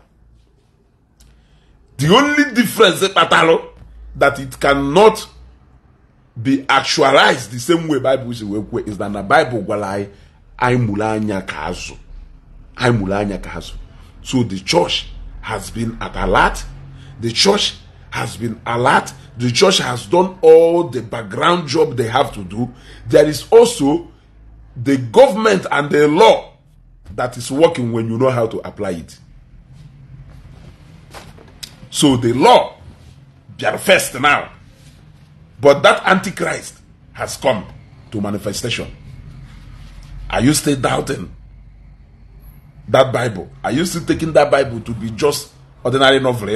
The only difference kpatalụ that it cannot be actualized the same way Bible si wee kwe is that na Bible gwara anyị anyị mụrụ anya ka azụ. Anyị mụrụ anya ka azụ. So the church has been at alert. The church has been alert. The church has done all the background job they have to do. There is also the government and the law that is working when you know how to apply it. So the law, they are first now. But that antichrist has come to manifestation. Are you still doubting that Bible? Are you still taking that Bible to be just ordinary novel?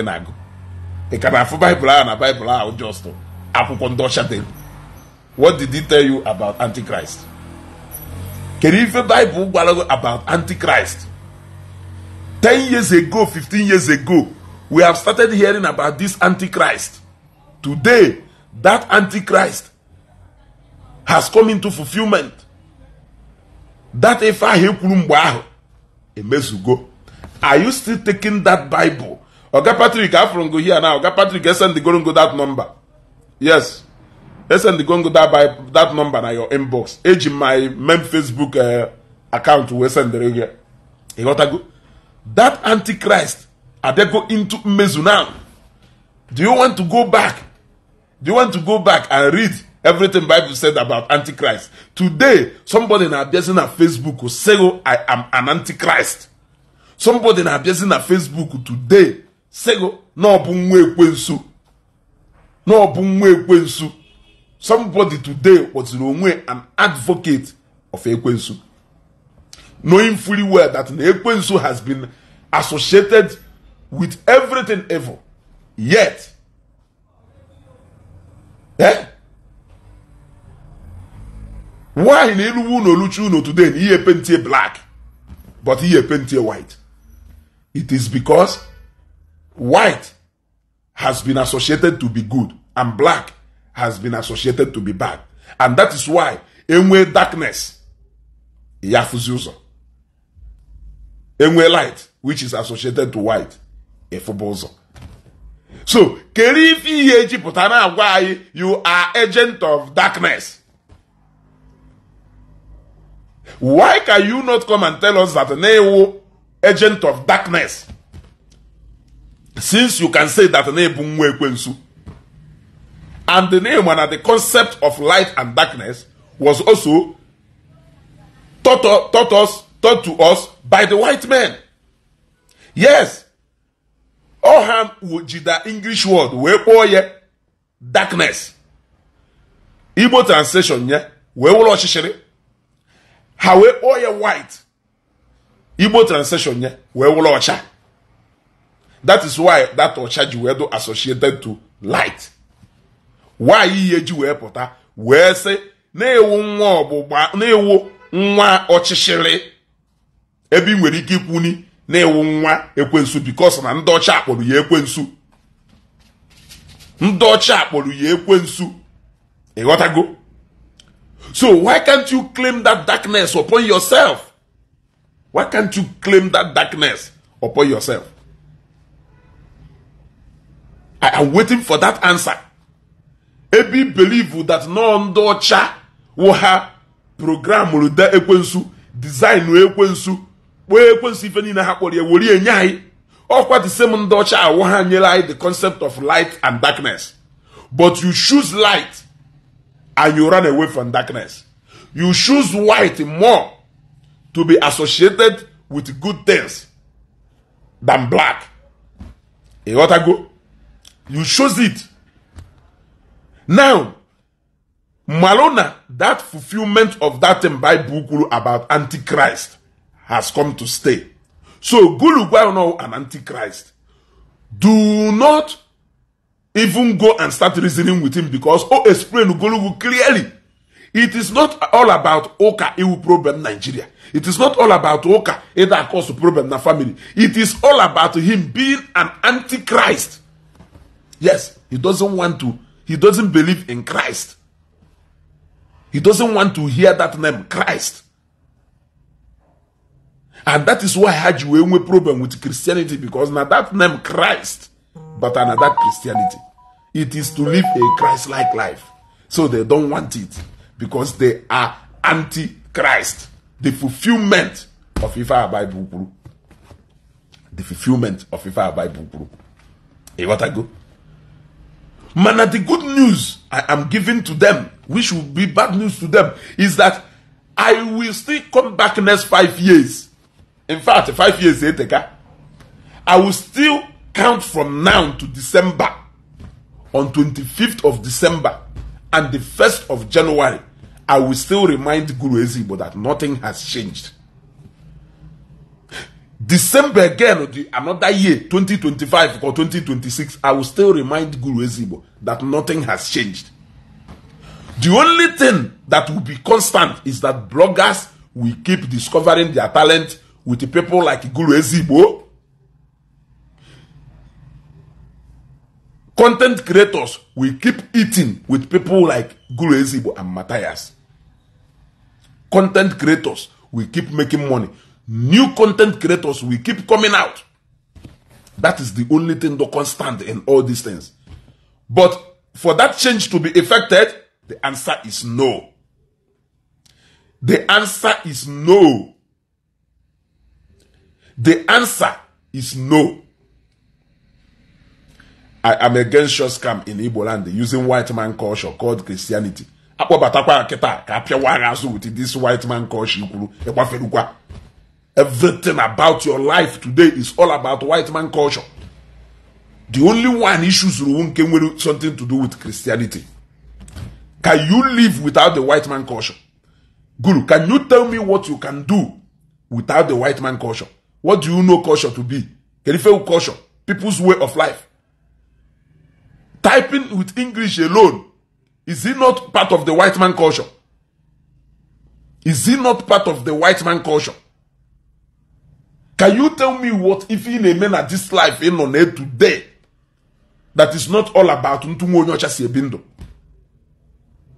Ị ka na-afụ Bible ahụ na Bible ahụ just akwụkwọ ndị ọcha dị. What did he tell you about Antichrist? Kedu ife Bible gwara gị about Antichrist? 10 years ago, 15 years ago, we have started hearing about this Antichrist. Today, that Antichrist has come into fulfillment. That ife ahụ ekwuru mgbe ahụ emezugo. Are you still taking that Bible? Oga Patrick, afụrụ here now. Oga Patrick, send the go that number. Yes. Send the go that, that number na your inbox. Eji my main Facebook account wee send the here. You got to go. That Antichrist, are they go into mmezu now? Do you want to go back? Do you want to go back and read everything Bible said about Antichrist? Today, somebody na-abịazi na Facebook will say, oh, I am an Antichrist. Somebody na-abịazi na Facebook today say, oh, na ọ bụ nwa ekwensu. Na ọ bụ nwa ekwensu. Somebody today was onwe an advocate of ekwensu. Knowing fully well that ekwensu has been associated with everything evil. Yet, eh? Why in elu no luchu no today he paint black, but he paint white? It is because white has been associated to be good and black has been associated to be bad. And that is why enwe darkness ya fuzi ụzọ. Enwe light, which is associated to white, efuba ụzọ. So, kedu ife ihe eji pụta na-agwa anyị you are agent of darkness? Why can you not come and tell us that na-ewu agent of darkness? Since you can say that na-ebu nwa ekwensu. And the name and the concept of light and darkness was also taught to us by the white men. Yes. Ọha jida English word wee kpọọ ya darkness. Igbo translation ya wee wụrụ ọchịchịrị. Ha wee kpọọ ya white. Igbo translation ya wee wụrụ ọcha. That is why that ọcha ji wee do associated to light. Why ihe ji wee pụta wee sị na-ewu nwa ọgbụgba na-ewu nwa ọchịchịrị ebe ị nwere ike ikwuni na-ewu nwa ekwensu because na ndị ọcha akpọrọ ya ekwensu. Ndị ọcha akpọrọ ya ekwensu. Ịghọtago? So why can't you claim that darkness upon yourself? Why can't you claim that darkness upon yourself? I am waiting for that answer. Ebi believe that no ndị ọcha wụ ha programụrụ de ekwensu, design ekwensu, kpọọ ekwensu ife niile ha kpọrọ ya were enye anyị. Ọkwa the same ndị ọcha awụ ha nyere anyị the concept of light and darkness. But you choose light and you run away from darkness. You choose white more to be associated with good things than black. You got to go. You choose it. Now, Malona, that fulfillment of that thing Bible kwuru about Antichrist has come to stay. So, Gulu know an Antichrist. Do not even go and start reasoning with him, because oh, explain Gulugu clearly. It is not all about Oka iwu problem Nigeria. It is not all about Oka either cause problem na family. It is all about him being an Antichrist. Yes, he doesn't want to. He doesn't believe in Christ. He doesn't want to hear that name, Christ. And that is why had you a problem with Christianity, because now that name Christ, but another Christianity. It is to live a Christ-like life. So they don't want it because they are anti-Christ. The fulfillment of Ifa Bible. The fulfillment of Ifa Bible. You got to go. Man, the good news I am giving to them, which will be bad news to them, is that I will still come back next 5 years. In fact, 5 years later, I will still count from now to December. On 25th of December and the 1st of January, I will still remind Guru Ezigbo that nothing has changed. December again, another year, 2025 or 2026, I will still remind Guru Ezigbo that nothing has changed. The only thing that will be constant is that bloggers will keep discovering their talent with the people like Guru Ezigbo. Content creators will keep eating with people like Guru Ezigbo and Matthias. Content creators will keep making money. New content creators will keep coming out. That is the only thing that constant in all these things. But for that change to be effected, the answer is no. The answer is no. The answer is no. I am against short scam in Igbo land using white man culture called Christianity. With this white man culture. Everything about your life today is all about white man culture. The only one issue came something to do with Christianity. Can you live without the white man culture? Guru, can you tell me what you can do without the white man culture? What do you know culture to be? Culture, people's way of life. Typing with English alone, is it not part of the white man culture? Is it not part of the white man culture? Can you tell me what if in a man at this life in on earth today that is not all about Ntumo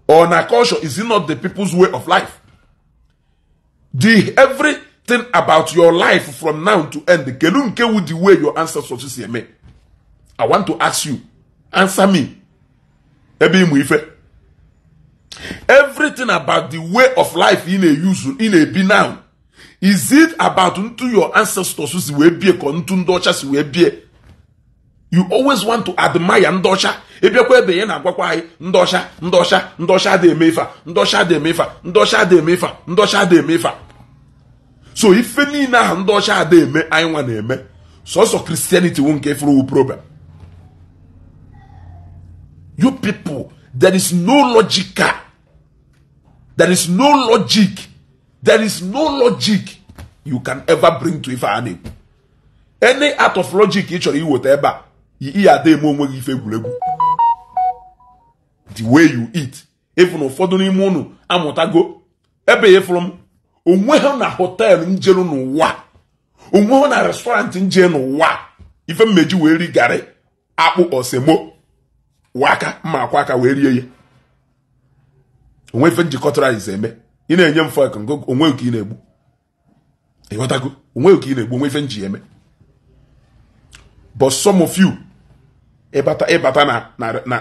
or na culture? Is it not the people's way of life? The everything about your life from now to end, the way your ancestors see me. I want to ask you, answer me. Everything about the way of life in a use in a be now. Is it about unto your ancestors who be? You always want to admire ndosha. Ndosha, ndosha, ndosha de mefa, ndosha de mefa, ndosha de mefa, ndosha de mefa. So if any na ndosha de me, I want me. So so Christianity won't get through problem. You people, there is no logic. There is no logic. There is no logic you can ever bring to Ife. Any out of logic, you whatever. The way you eat. Even ụfọdụ n'ime unu amụtago ebe efuru m onwe na hotel njelu n'ụwa, onwe na restaurant nje n'ụwa, ife mmeji wee ri garị akpụ osemo waka mma akwa aka wee rie ya. Onwe ife njikọtara ize eme. Ị na-enye m fork onwe ka ị na-egbu. Ịghọtago? Onwe ka ị na-egbu, onwe ife nji eme. But some of you ịbata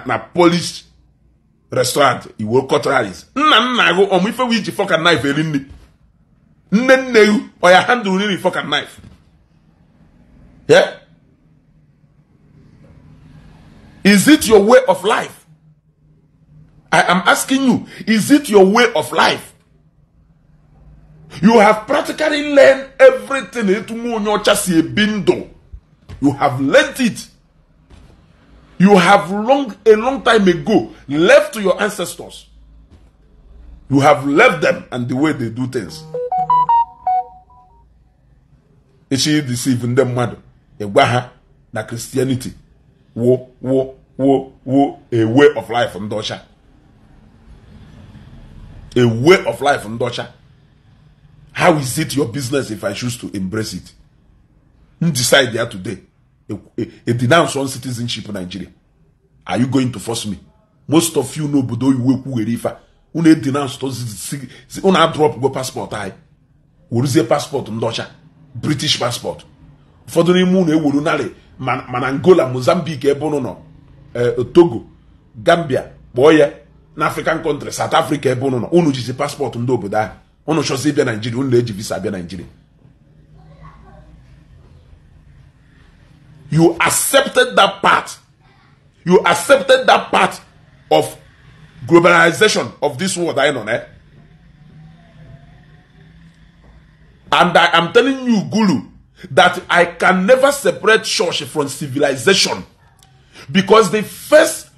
na Polish restaurant, iwe cutleries. Nna nna gị ọmụ ife iji fork and knife eri nri. Nne nne gị ọ ya handle nri fork and knife. Yeah? Is it your way of life? I am asking you, is it your way of life? You have practically learned everything. You have learned it. You have a long time ago left to your ancestors. You have left them and the way they do things. Ichi deceive ndị mmadụ ịgwa ha na Christianity wo wo wo wo a way of life ndị ọcha. A way of life ndị ọcha. How is it your business if I choose to embrace it? Decide there today. A denounce on citizenship in Nigeria. Are you going to force me? Most of you know Bodo iwe kwughere ife. Unu denounce unu drop go passport anyị. Weruzie passport ndị ọcha. British passport. Ụfọdụ n'ime unu ewuru narị mana Angola, Mozambique ebe unu nọ, Togo, Gambia, kpọọ ya na African country, South Africa ebe unu nọ, unu jizi passport ndị obodo ahụ. Unu chọzi ịbịa Nigeria, unu na-eji visa abịa Nigeria. You accepted that part. You accepted that part of globalization of this world I know, eh? And I am telling you, Gulu, that I can never separate church from civilization, because the first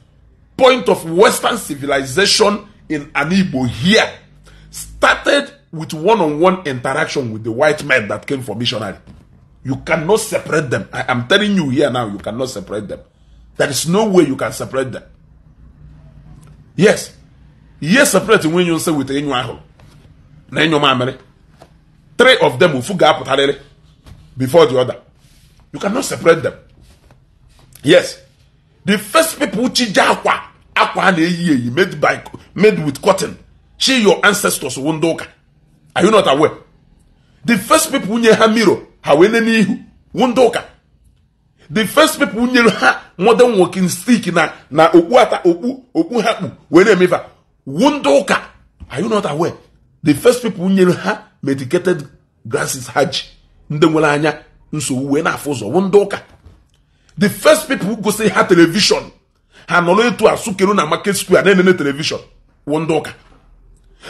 point of Western civilization in Anigbo here started with one-on-one interaction with the white men that came for missionary. You cannot separate them. I am telling you here now, you cannot separate them. There is no way you can separate them. Yes. Yes, separate when you say with enyo. Three of them will fuga before the other. You cannot separate them. Yes. The first people chija akwa akwa na eyi made with cotton. She your ancestors wondoka. Are you not aware? The first people nye ha mirror ha wene n'ihu wondoka. The first people nye ha modern walking stick na na okpu ata okpu okpu ha wene emefa wondoka. Are you not aware? The first people nye ha medicated grasses hajj ndị nwere anya nsogbu wee na-afụ ụzọ wondoka. The first people who go say ha television ha nọrọ etu asụkeru na market square na-enene television wondoka.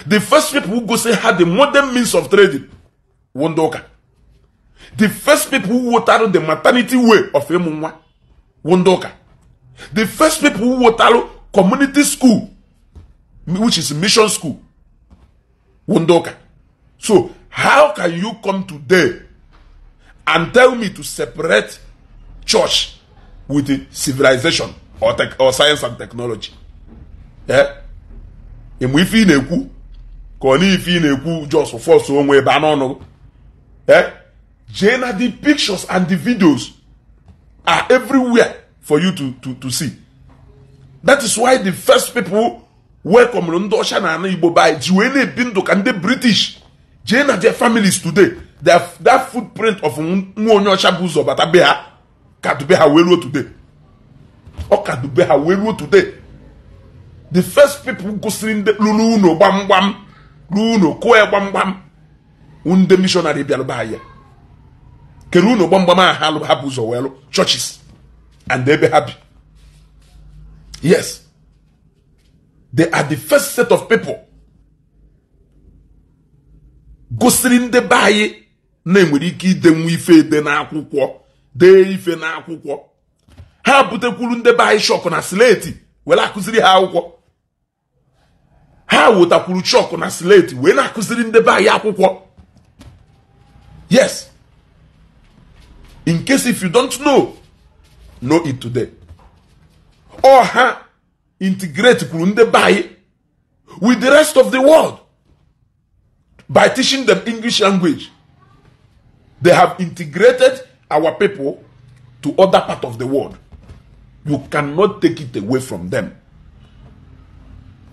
The first people who go say had the modern means of trading wondoka. The first people who watered the maternity way of emunwa wondoka. The first people who watered community school, which is mission school, wondoka. So how can you come today and tell me to separate church with the civilization or tech, or science and technology? Eh? Emu ife na-ekwu ka ọ na ife na-ekwu just force onwe ebe anọ. Eh? Jena, the pictures and the videos are everywhere for you to see. That is why the first people welcome ndị ọcha na ana Igbo by ji wee na-ebi ndụ ka ndị British. Jena, their families today, that footprint of nwa onye ọcha bụ ụzọ bata be ha ka dube ha wee ruo today. Ọ ka dube ha wee ruo today. The first people gosiri ndị lụrụ unu gbamgbam, lụrụ unu kụọ gbamgbam, ndị missionary bịara be ha ya. Kere unu gbamgbam ahụ ha bụ ụzọ wee lụ churches and ebe ha bi. Yes. They are the first set of people gosiri ndị be anyị na-enwere ike idenwu ife ede n'akwụkwọ, dee ife n'akwụkwọ. Ha butekwuru ndị be anyị chọkụ na slate wee akụziri ha akwụkwọ. Ha wetakwuru chọkụ na slate wee na-akụziri ndị be anyị akwụkwọ. Yes. In case if you don't know, know it today. Or ha integrate kwuru ndị be anyị with the rest of the world by teaching them English language. They have integrated our people to other part of the world. You cannot take it away from them.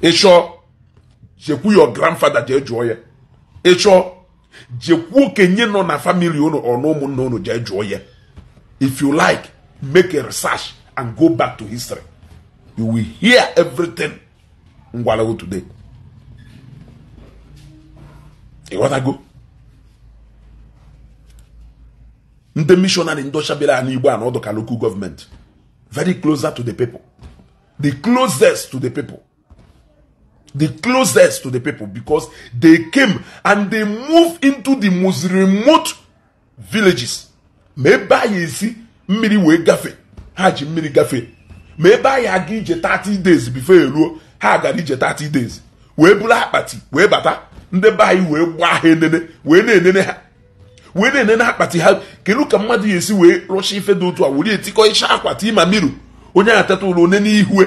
Esho, jekwu your grandfather jee jụọ ya. Esho, jekwu okenye nọ na family unu or na ụmụnna unu jee jụọ ya. If you like, make a research and go back to history. You will hear everything ngwalago today. Ịghọtago? Ndị missionary ndị ọcha bịara n'Igbo a n'ọdụ ka local government, very closer to the people. The closest to the people. The closest to the people, because they came and they moved into the most remote villages. Maybe you see mmiri wee gafe, ha ji mmiri gafe. Ma ebe anyị aga ije 30 days before eruo, ha gara ije 30 days wee buru akpati wee bata. Ndị be anyị wee gbaa ha enene, wee na-enene ha, wee na-enene akpati ha. Kedu ka mmadụ ya esi wee rụcha ife dị otu a were etikọ ịcha akwa tii ma miru onye a teta ụlọ one n'ihue?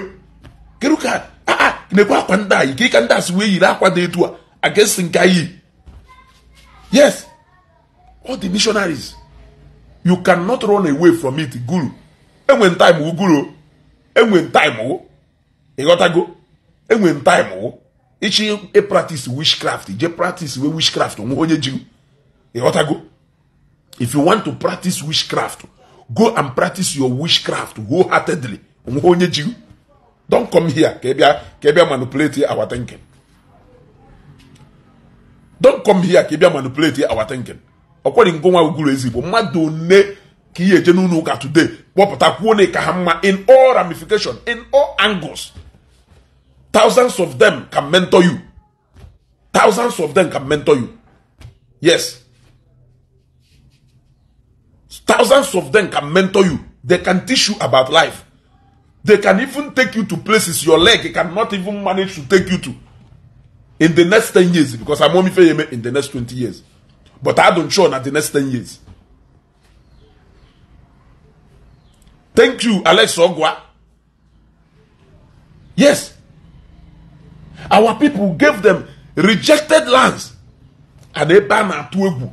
Kedu ka aa nekwa akwa ndị anyị ka ndị asị wee yiri akwa dị etu a against nke anyị? Yes, all the missionaries, you cannot run away from it. Guru enwe time, guru enwe time, ịghọtago? Enwe time ichi e practice witchcraft, je practice we witchcraft onwe onye ji, ịghọtago? If you want to practice witchcraft, go and practice your witchcraft wholeheartedly, onwe onye ji. Don't come here ka ị bịa manipulate our thinking. Don't come here ka ị bịa manipulate our thinking. Ọkwari ngụnwa uguru ezigbo mmadụ one ka ihe eje n'ụlọ ụka today kpọpụta kwuo na ka ha mma in all ramification, in all angles. Thousands of them can mentor you. Thousands of them can mentor you. Yes. Thousands of them can mentor you. They can teach you about life. They can even take you to places your leg cannot even manage to take you to in the next 10 years, because I'm only in the next 20 years. But I don't sure that the next 10 years. Thank you, Alex Ogwa. Yes. Our people gave them rejected lands. And ebe a na-atụ egwu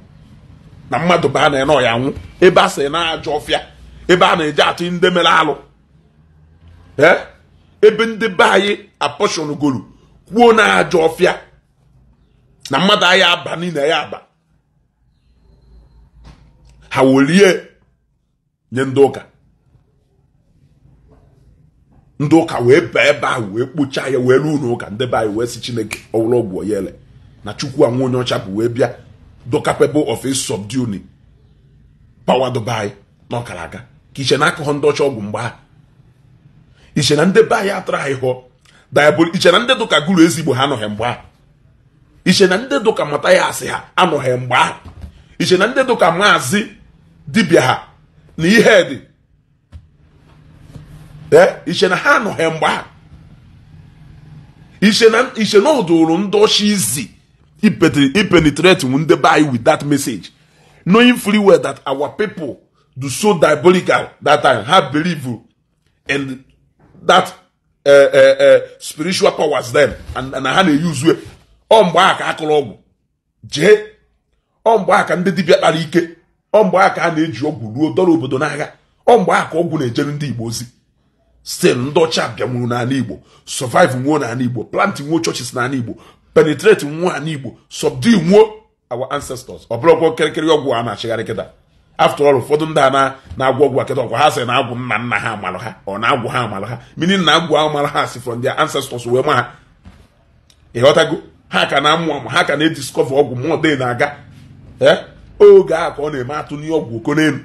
na mmadụ ba na eno ya nwụ, ebe a sị na ajọ ọfịa, ebe a na-eje atụ ndị mere alụ, ebe ndị be anyị apọshọn golu kwuo na ajọ ọfịa na mmadụ anyị aba niile ya aba, ha welie nye ndị ụka. Ndị ụka wee baa ebe ahụ wee kpochaa ya wee ruo n'ụka. Ndị be anyị wee sị Chineke ọwụrụ ọgwụ oyele na Chukwu anwụ onye ọcha bụ wee bịa do capable of a subduing power Dubai na ọkara aka ka iche na akụghọ ndị ọcha ọgwụ mgbe ahụ. Iche na ndị be anyị atara ha ịhọ diabol. Iche na ndị dụka guru ezigbo ha anọghị mgbe ahụ. Iche na ndị dụka mata ya asị ha anọghị mgbe ahụ. Iche na ndị dụka maazị dibịa ha na ihe dị iche na ha anọghị mgbe ahụ. Iche na ọ dụrụ ndị ọcha izi ipenetrate ndị be anyị with that message, knowing fully well that our people do so diabolical that time have believe in that spiritual powers then, and ha na-eyuzu ọ mgbe ahụ ka akụrụ ọgwụ jee, ọ mgbe ahụ ka ndị dibịa kpara ike, ọ mgbe ahụ ka a na-eji ọgwụ ruo dọrọ obodo n'agha, ọ mgbe ahụ ka ọgwụ na-ejere ndị Igbo ozi. Still ndị ọcha bịanwuru n'ala Igbo, survive nwuo n'ala Igbo, plant nwuo churches n'ala Igbo, penetrate nwuo n'ala Igbo, subdue nwuo our ancestors. Ọ bụrụkwa kịrịkịrị ọgwụ a na-achịgharị kịta. After all, ụfọdụ ndị a na-agwọ ọgwụ akịta ọkwa ha sị na agwụ nna nna ha amalụ ha, ọ na-agwụ ha amalụ ha, meaning na agwụ amalụ ha si from their ancestors wee ma ha. Ịghọtago? Ha ka na-amụ amụ, ha ka na-ediscover ọgwụ mmụọ dị na-aga. Oge a ka ọ na-eme atụ n'ihe ọgwụ oko n'elu.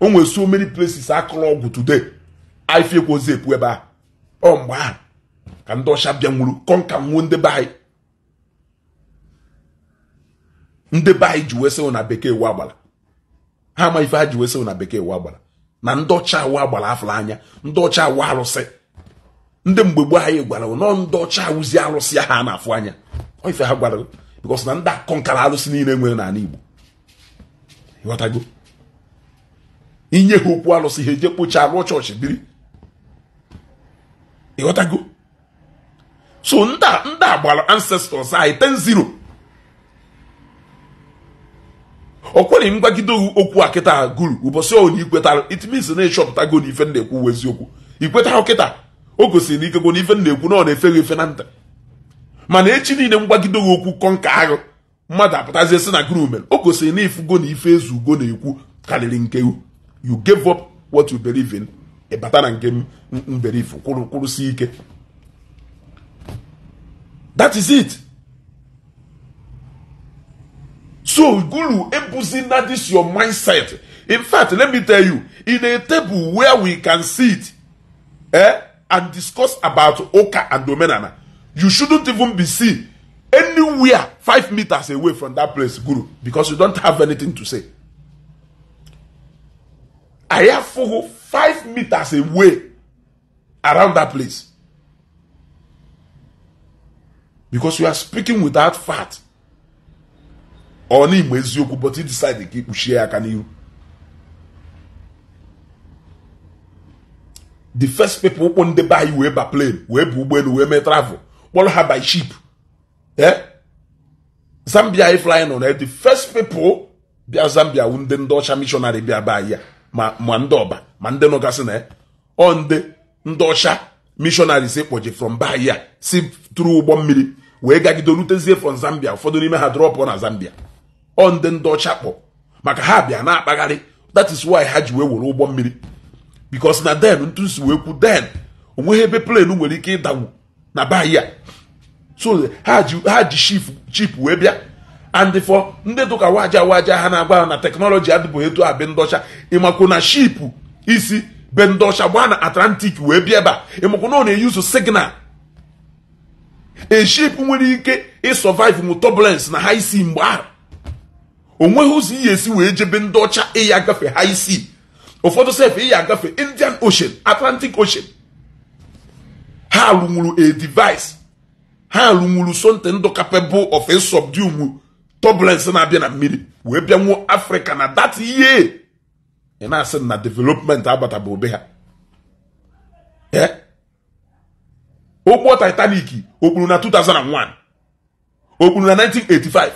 O nwere so many places akụrụ ọgwụ today. Ifekwozi epu ebe a. Ọ mgbe ahụ ka ndị ọcha bịa nwuru kọnka nwuo ndị be anyị. Ndị be anyị ji wee sị na bekee wa agbara. Ha ama ife ha ji wee sị na bekee wa agbara. Na ndị ọcha awa agbara afụrụ anya, ndị ọcha awa arụsị. Ndị mgbe gboo anyị gwara nọ ndị ọcha awụzi arụsị ha na-afụ anya. Ọ ife ha gwara because na ndị akọnkara arụsị niile nwere n'ala Igbo. Ịghọtago? Inye ha okwu arụsị ha eje kpochaa rụọ chọọchị biri. Ịghọtago? So ndị a gbara ancestors anyị 10-0. Ọ kwere mgbagide okwu a kịta guru ụbọchị ọ na ikwetara, it means na ịchọpụtago na ife na-ekwu eziokwu. Ikwetara kịta o gosiri na ikekwe na ife na-ekwu na ọ na-efeghị efe na ntị. Mana echi niile mgbagide okwu kọnka ahụ mmadụ apụtazie sị na guru mere, o gosiri na ifugo na ife ezugo na-ekwu karịrị nke you gave up what you believe in. Ịbata na nke mberifu kwụrụsi ike. That is it. So guru ebuzina this your mindset. In fact, let me tell you, in a table where we can sit, and discuss about Oka and Omenana, you shouldn't even be seen anywhere 5 meters away from that place, Guru, because you don't have anything to say. I have 5 meters away around that place. Because you are speaking without fact. Oni eziokwu, but he decided to keep share aka n'ihu. The first people on the buy wee ba plane, wee bụ ụgbọelu, wee mee travel, kpọrọ ha by ship. Eh? Zambia flying on the first people bịa Zambia wu ndị ndị ọcha missionary bịa ba ya ma ndị ọba ma ndị nọgasị na ọ ndị ndị ọcha missionaries kpọje from ba ya si tụrụ ụgbọ mmiri wee gagide rutezie from Zambia. Ụfọdụ n'ime ha drọpụ na Zambia. Ọ ndị ndị ọcha kpọ maka ha bịa na-akpagharị. That is why ha ji wee were ụgbọ mmiri, because na den ntụsi wee kwu den onweghị ebe plane nwere ike ịdagbu na ba ya. So ha ji ship wee bịa. And for ndị dụka waja waja ha na-agwa na teknọlọji adịbụghị etu a be ndị ọcha. Ịmakwu na ship isi be ndị ọcha gbaa na Atlantic wee bịa ebe a, ịmakwu na ọ na-eyuzu signal. A ship nwere ike ịsurvive mu turbulence na high sea mgbe ahụ. Onweghị ụzọ ihe esi wee jebe ndị ọcha ịya agafe high sea. Ụfọdụ sef ịya agafe Indian Ocean, Atlantic Ocean. Ha rụnwuru a device, ha rụnwuru something ndụ capable of a subdue turbulence na-abịa na mmiri wee bịa nwuo Africa na that year. Ị na-asị na development abatabụ obe ha. Ụgbọ Titanic okpuru na 2001, okpuru na 1985,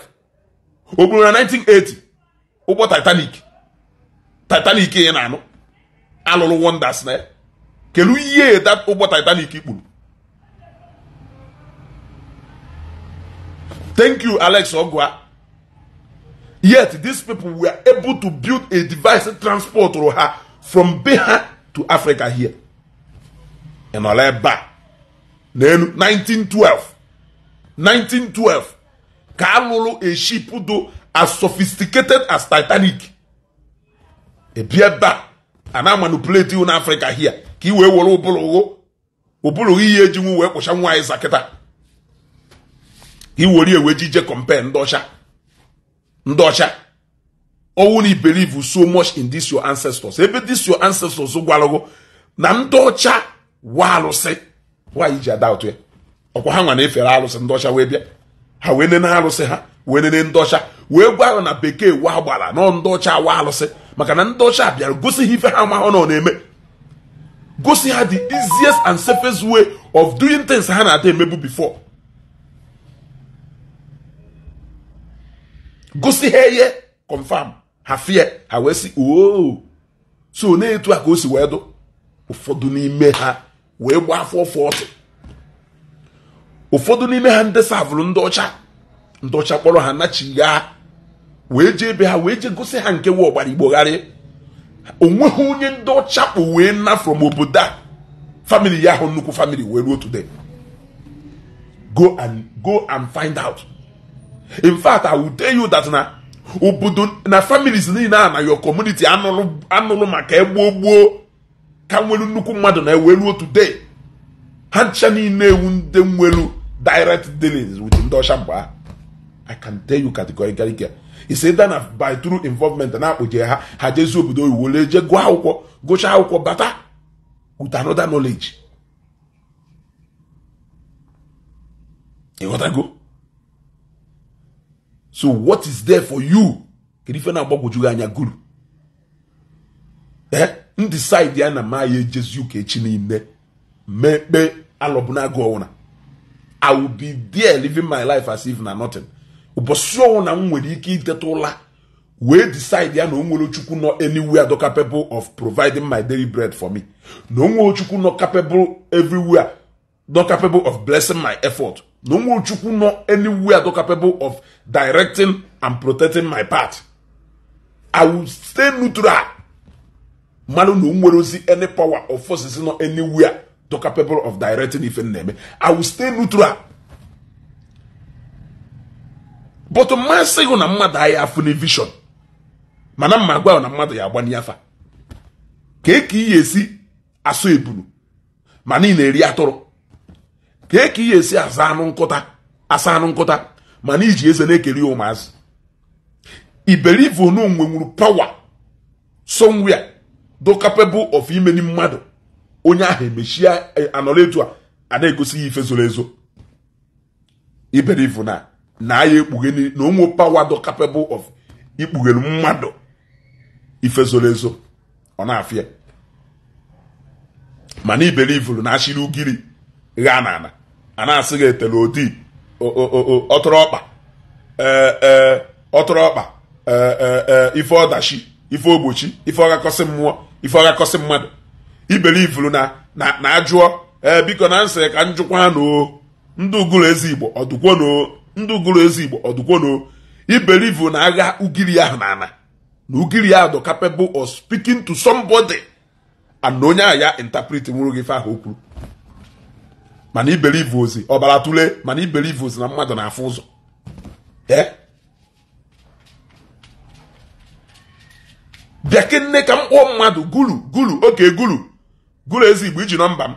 okpuru na 1980. Ụgbọ Titanic ị na-anụ alụrụ wonders na ya. Kelu ihe that ụgbọ Titanic kpuru. Thank you, Alex Ogwa. Yet these people were able to build a device to transport ha from Beha to Africa here. In Oleba, 1912, ka alụrụ a ship do as sophisticated as Titanic. Ebieba ana manipulate you in Africa here. Ka i wee were ụbụrụ ihe eji nwu wee kpụcha nwa anyị zakịta. Ka i were ewe jije compare ndị ọcha. Ndị ọcha. Only believe so much in this your ancestors. Ebe this your ancestors gwalụgo na ndị ọcha wa alụsị. Why ji ada otu ya? Ọkwa ha nwa na-efere alụsị ndị ọcha wee bịa. Ha wee nene alụsị ha, wee nene ndị ọcha, wee gwa na bekee wa gbara nọ ndị ọcha wa alụsị. Maka na ndị ọcha bịara gosi ha ife ha ma ọ na-eme. Gosi ha the easiest and safest way of doing things ha na-ada emebu before. Gosi ha ihe confirm ha fear ha wee sị oh. So na-etu a ka o si wee dụ. Ụfọdụ n'ime ha wee gbaa 440. Ụfọdụ n'ime ha ndị savụrụ ndị ọcha, ndị ọcha kpọrọ ha nachigha wee jee ebe ha wee jee gosi ha nke wee ọgbara igbogharị. Onweghị onye ndị ọcha kpụ wee na from obodo a family ya ahụ nnukwu family wee ruo today. Go and find out. In fact, I will tell you that na obodo na families niile a na your community anụrụ maka egbo gboo ka nwere nnukwu mmadụ na ewe ruo today. Ha ncha niile ewu ndị nwere direct dealings with ndị ọcha mgbe ahụ. I can tell you categorically. It's either na by through involvement na akpụje ha ha jezi obodo oyibo were je gụọ akwụkwọ, gụchaa akwụkwọ bata with another knowledge. Ịghọtago? So what is there for you? Kedu ife na-agbagwoju gị anya guru? Ndị side ya na ma ya ejezi ụka echi niile mekpe alọbụnagụ ọwụna. I will be there living my life as if na nothing. Ụbọchị ọwụna m nwere ike iteta ụla wee decide ya na o nwere Chukwu nọ anywhere do capable of providing my daily bread for me. Na o nwere Chukwu nọ capable everywhere, not capable of blessing my effort. Na o nwere Chukwu nọ anywhere do capable of directing and protecting my path. I will stay neutral. Mmadụ na o nwere ozi any power or forces nọ anywhere do capable of directing ife na-eme. I will stay neutral. But mmasị gụ na mmadụ anyị afụ na vision. Mana mma gwa na mmadụ ya agba n'afa. Ka eke ihe esi asụ ebulu. Mana ị na-eri atụrụ. Ka ka ihe esi asa anụ nkụta, asa anụ nkụta, mana iji eze na-ekeri ụmụazị. I believe na onwe nwere power somewhere do capable of imeni mmadụ. Onye ahụ emechie anọrọ etu a na-egosi ya ife zoro ezo. I believe na na ya ekpughe na onwe power do capable of ikpughere mmadụ ife zoro ezo. Ọ na-afịa. Mana i believe na ashiri ugiri gha na ana a na-asị gị etele odi ọtụrụ ọkpa ọtụrụ ọkpa ife ọdachi ife ogbochi ife ọgakọsị mmụọ ife ọgakọsị mmadụ. I believe na na ajụọ biko na nsị ka njụkwa no ndị uguru ezi Igbo ọdụkwo no ndị uguru ezi Igbo ọdụkwo no. I believe na agha ugiri ahụ na ana na ugiri ahụ do capable of speaking to somebody and onye ahụ ya interpret nwụrụ gị ife ahụ o kwuru. Mana i believe ozi ọbara tụle, mana i believe ozi na mmadụ na-afụ ụzọ. Bịa kenne ka m kpọọ mmadụ gulu gulu oke gulu gulu ezi Igbo iji nọmba m,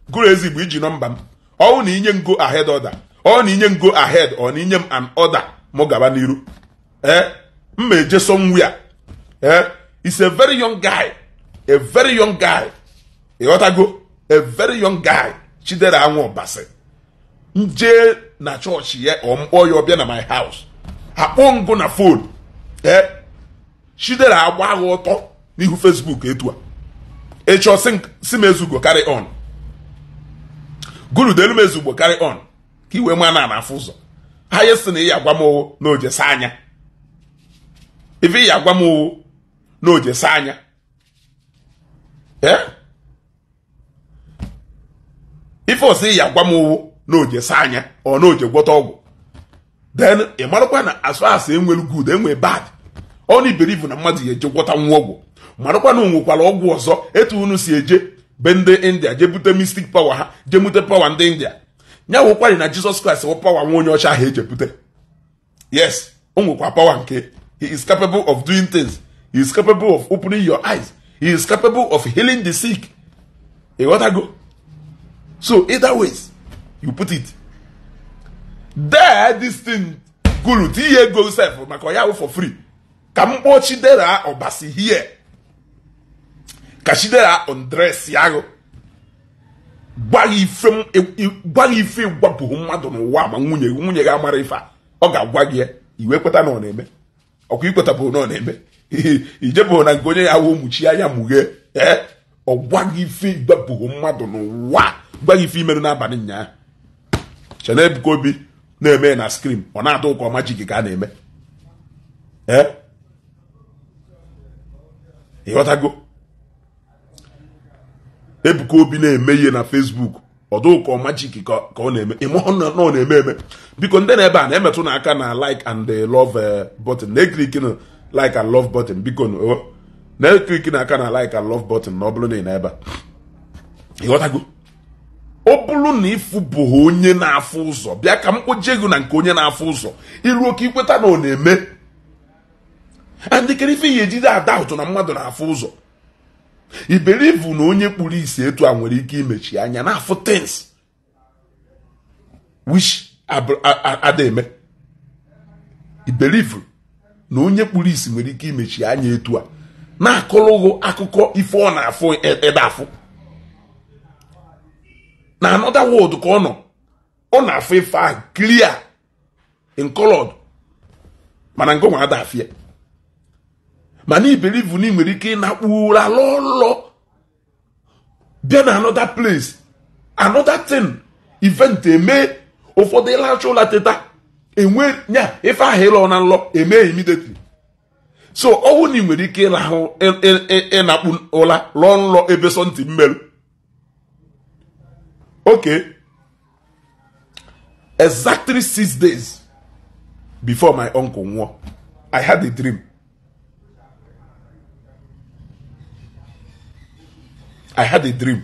gulu ezi Igbo iji nọmba m. Ọ na inye ngo ahead order, ọ na inye ngo ahead, ọ na inye m an order mụ gaba n'iru. Mma eje somewhere. It's a very young guy, a very young guy. Ịghọtago? A very young guy. Chidera Anwụ Ọbasị. Nje na chọọchị ya ọ mkpọ ya ọbịa na my house. Akpọ ngụ na phone. Chidera agba agha ọtọ n'ihu Facebook etu a. Ịchọ si m ezugo carry on. Guru delu m ezugbo carry on. Ka iwe ma na afụ ụzọ. Ha yesi na ya agwa m owo na oje saa anya. Ife ya agwa m owo na oje saa anya. Ife ọsị ya agwa m owo na oje saa anya ọ na oje gwọta ọgwụ. Then ị marakwa na as far as enwere good enwe bad. Ọ na iberivu na mmadụ ya eje gwọta nwa ọgwụ. Marakwa na onwekwara ọgwụ ọzọ etu unu si eje be ndị India je bute mystic power ha, je mute power ndị India. Nya wụkwari na Jesus Christ wụ power nwa onye ọcha ahụ eje bute. Yes, o nwekwa power nke he is capable of doing things. He is capable of opening your eyes. He is capable of healing the sick. Ịghọtago? So either ways you put it there, this thing gulu tinye ego sef maka ya for free. Ka m kpọọ Chidera Ọbasị here. Ka Chidera undress ya ahụ. Gwa gị ife gwapụghị mmadụ n'ụwa ma nwunye gị amara ife a. Ọ ga-agwa gị ya iwe kweta na ọ na-eme. Ọkwa ikwetapụ na ọ na-eme. Ijepụghị na nke onye ya wụ mụchi anya mughee. Ọ gwa gị ife gwapụghị mmadụ n'ụwa. Gwa gị ife imerụ n'abalị ụnyaahụ. Chena Ebuka Obi na-eme na screen ọ na-atọ ụka majik ka a na-eme. Ịghọtago? Ebuka Obi na-eme ihe na Facebook ọdụ ụka majik ka ọ na-eme. Ịmụhụ na ọ na-eme eme. Biko ndị na-ebe a na-emetụ n'aka na like and love button, na-eklik na like and love button. Biko na-eklik n'aka na like and love button na ọ bụrụ na ị na ebe a. Ịghọtago? Ọ bụrụ na ịfụ bụghị onye na-afụ ụzọ, bịa ka m kpoje gị na nke onye na-afụ ụzọ. Iru oke ikweta na ọ na-eme. And kere ife ya ejide ada ụtụ na mmadụ na-afụ ụzọ. I believe na onye kpuru isi etu a nwere ike imechi anya na-afụ things which ada eme. I believe na onye kpuru isi nwere ike imechi anya etu a na-akọrọghị akụkọ ife ọ na-afụ ede afụ. Na another world ka ọ nọ, ọ na-afụ ife ahụ clear in colored, mana nke nwa ada afịa. Mana i believe na ị nwere ike ịnakpu ụra lọlọ bịa na another place, another thing, event eme. Ụfọdụ ịlacha ụla teta enwe nya ife ahụ ịlọ na nlọ eme immediately. So ọwụ na ị nwere ike ịlahụ ịnakpu ụla lọọ nlọ ebe sọntị mmerụ. Okay, exactly 6 days before my uncle nwụọ, I had a dream. I had a dream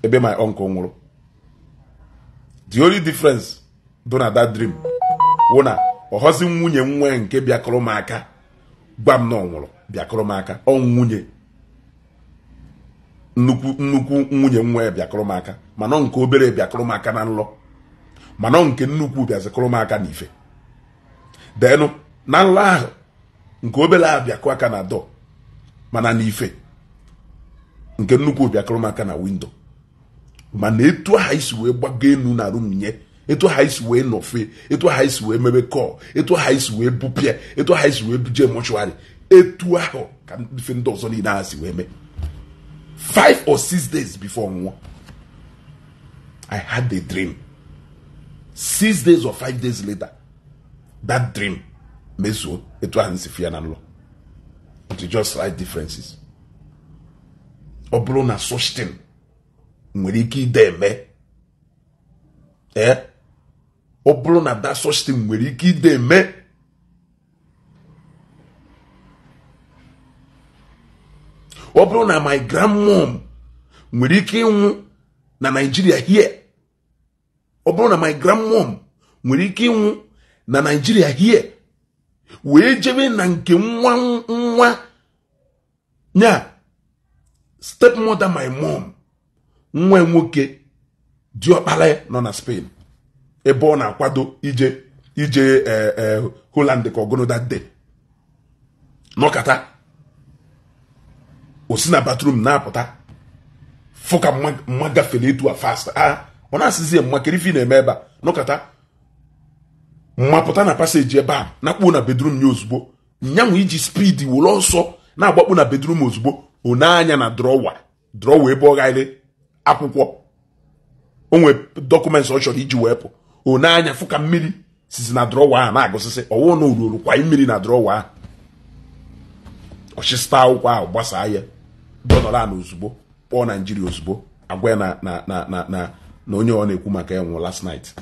ebe my uncle nwụrụ. The only difference dị na that dream wụ na ọhọzi nwunye nwe nke bịakọrọ m aka gwa m na ọ nwụrụ, bịakọrọ m aka. Ọ nwunye Nnukwu nwunye nwa ya bịakọrọ m aka, mana nke obere bịakọrọ m aka na nlọ, mana nke nnukwu bịazikọrọ m aka n'ife. Denụ na nlọ ahụ nke obere ahụ bịakọ aka na dọ, mana n'ife nke nnukwu bịakọrọ m aka na windo. Mana etu aha isi wee gbago enu na rum nye, etu aha isi wee nọfe, etu aha isi wee mebe kọl, etu aha isi wee bupịa, etu aha isi wee buje mọchụarị, etu ahụ ka ife ndị ọzọ niile ha si wee mee. 5 or 6 days before nwụọ, I had a dream. 6 days or 5 days later, that dream mezuo etu ahụ nsi fia na nlọ. It just slight differences. Ọ bụrụ na such thing nwere ike ide eme, ọ bụrụ na that such thing nwere ike ide eme, ọ bụrụ na my grandmom nwere ike ịnwụ na Nigeria here, ọ bụrụ na my grandmom nwere ike ịnwụ na Nigeria here, wee jebe na nke nwa nwa nya stepmother my mom, nwa nwoke diọkpara nọ na Spain, ebe ọ na-akwado ije ije Holland ka ọgụnụ that day, nọkata o si na bathroom na-apụta fụ ka mma gafere etu a fast. Ọ na-asịzi mma kere ife na-eme ebe a. Nọkata mma pụta na paseji ebe a na-akpụ na bedroom ya ozugbo, nyanwụ iji speed were ọsọ na-agbakpụ na bedroom ozugbo, ọ na-anya na drọwa ebe ọ ghaghị akwụkwọ onwe dọkụmentị ọ chọrọ iji wee pụ, ọ na-anya fụ ka mmiri sizi na drọwa ahụ na-agụsịsị, ọwụ na oruru kwa mmiri na drọwa ahụ. Ọchịsịta akwụkwọ ahụ gbasaa ya, dọnọrọ ana ozugbo, kpọọ Naijiria ozugbo, agwa ya na na na na na onye ọ na-ekwu maka ya nwụrụ last night.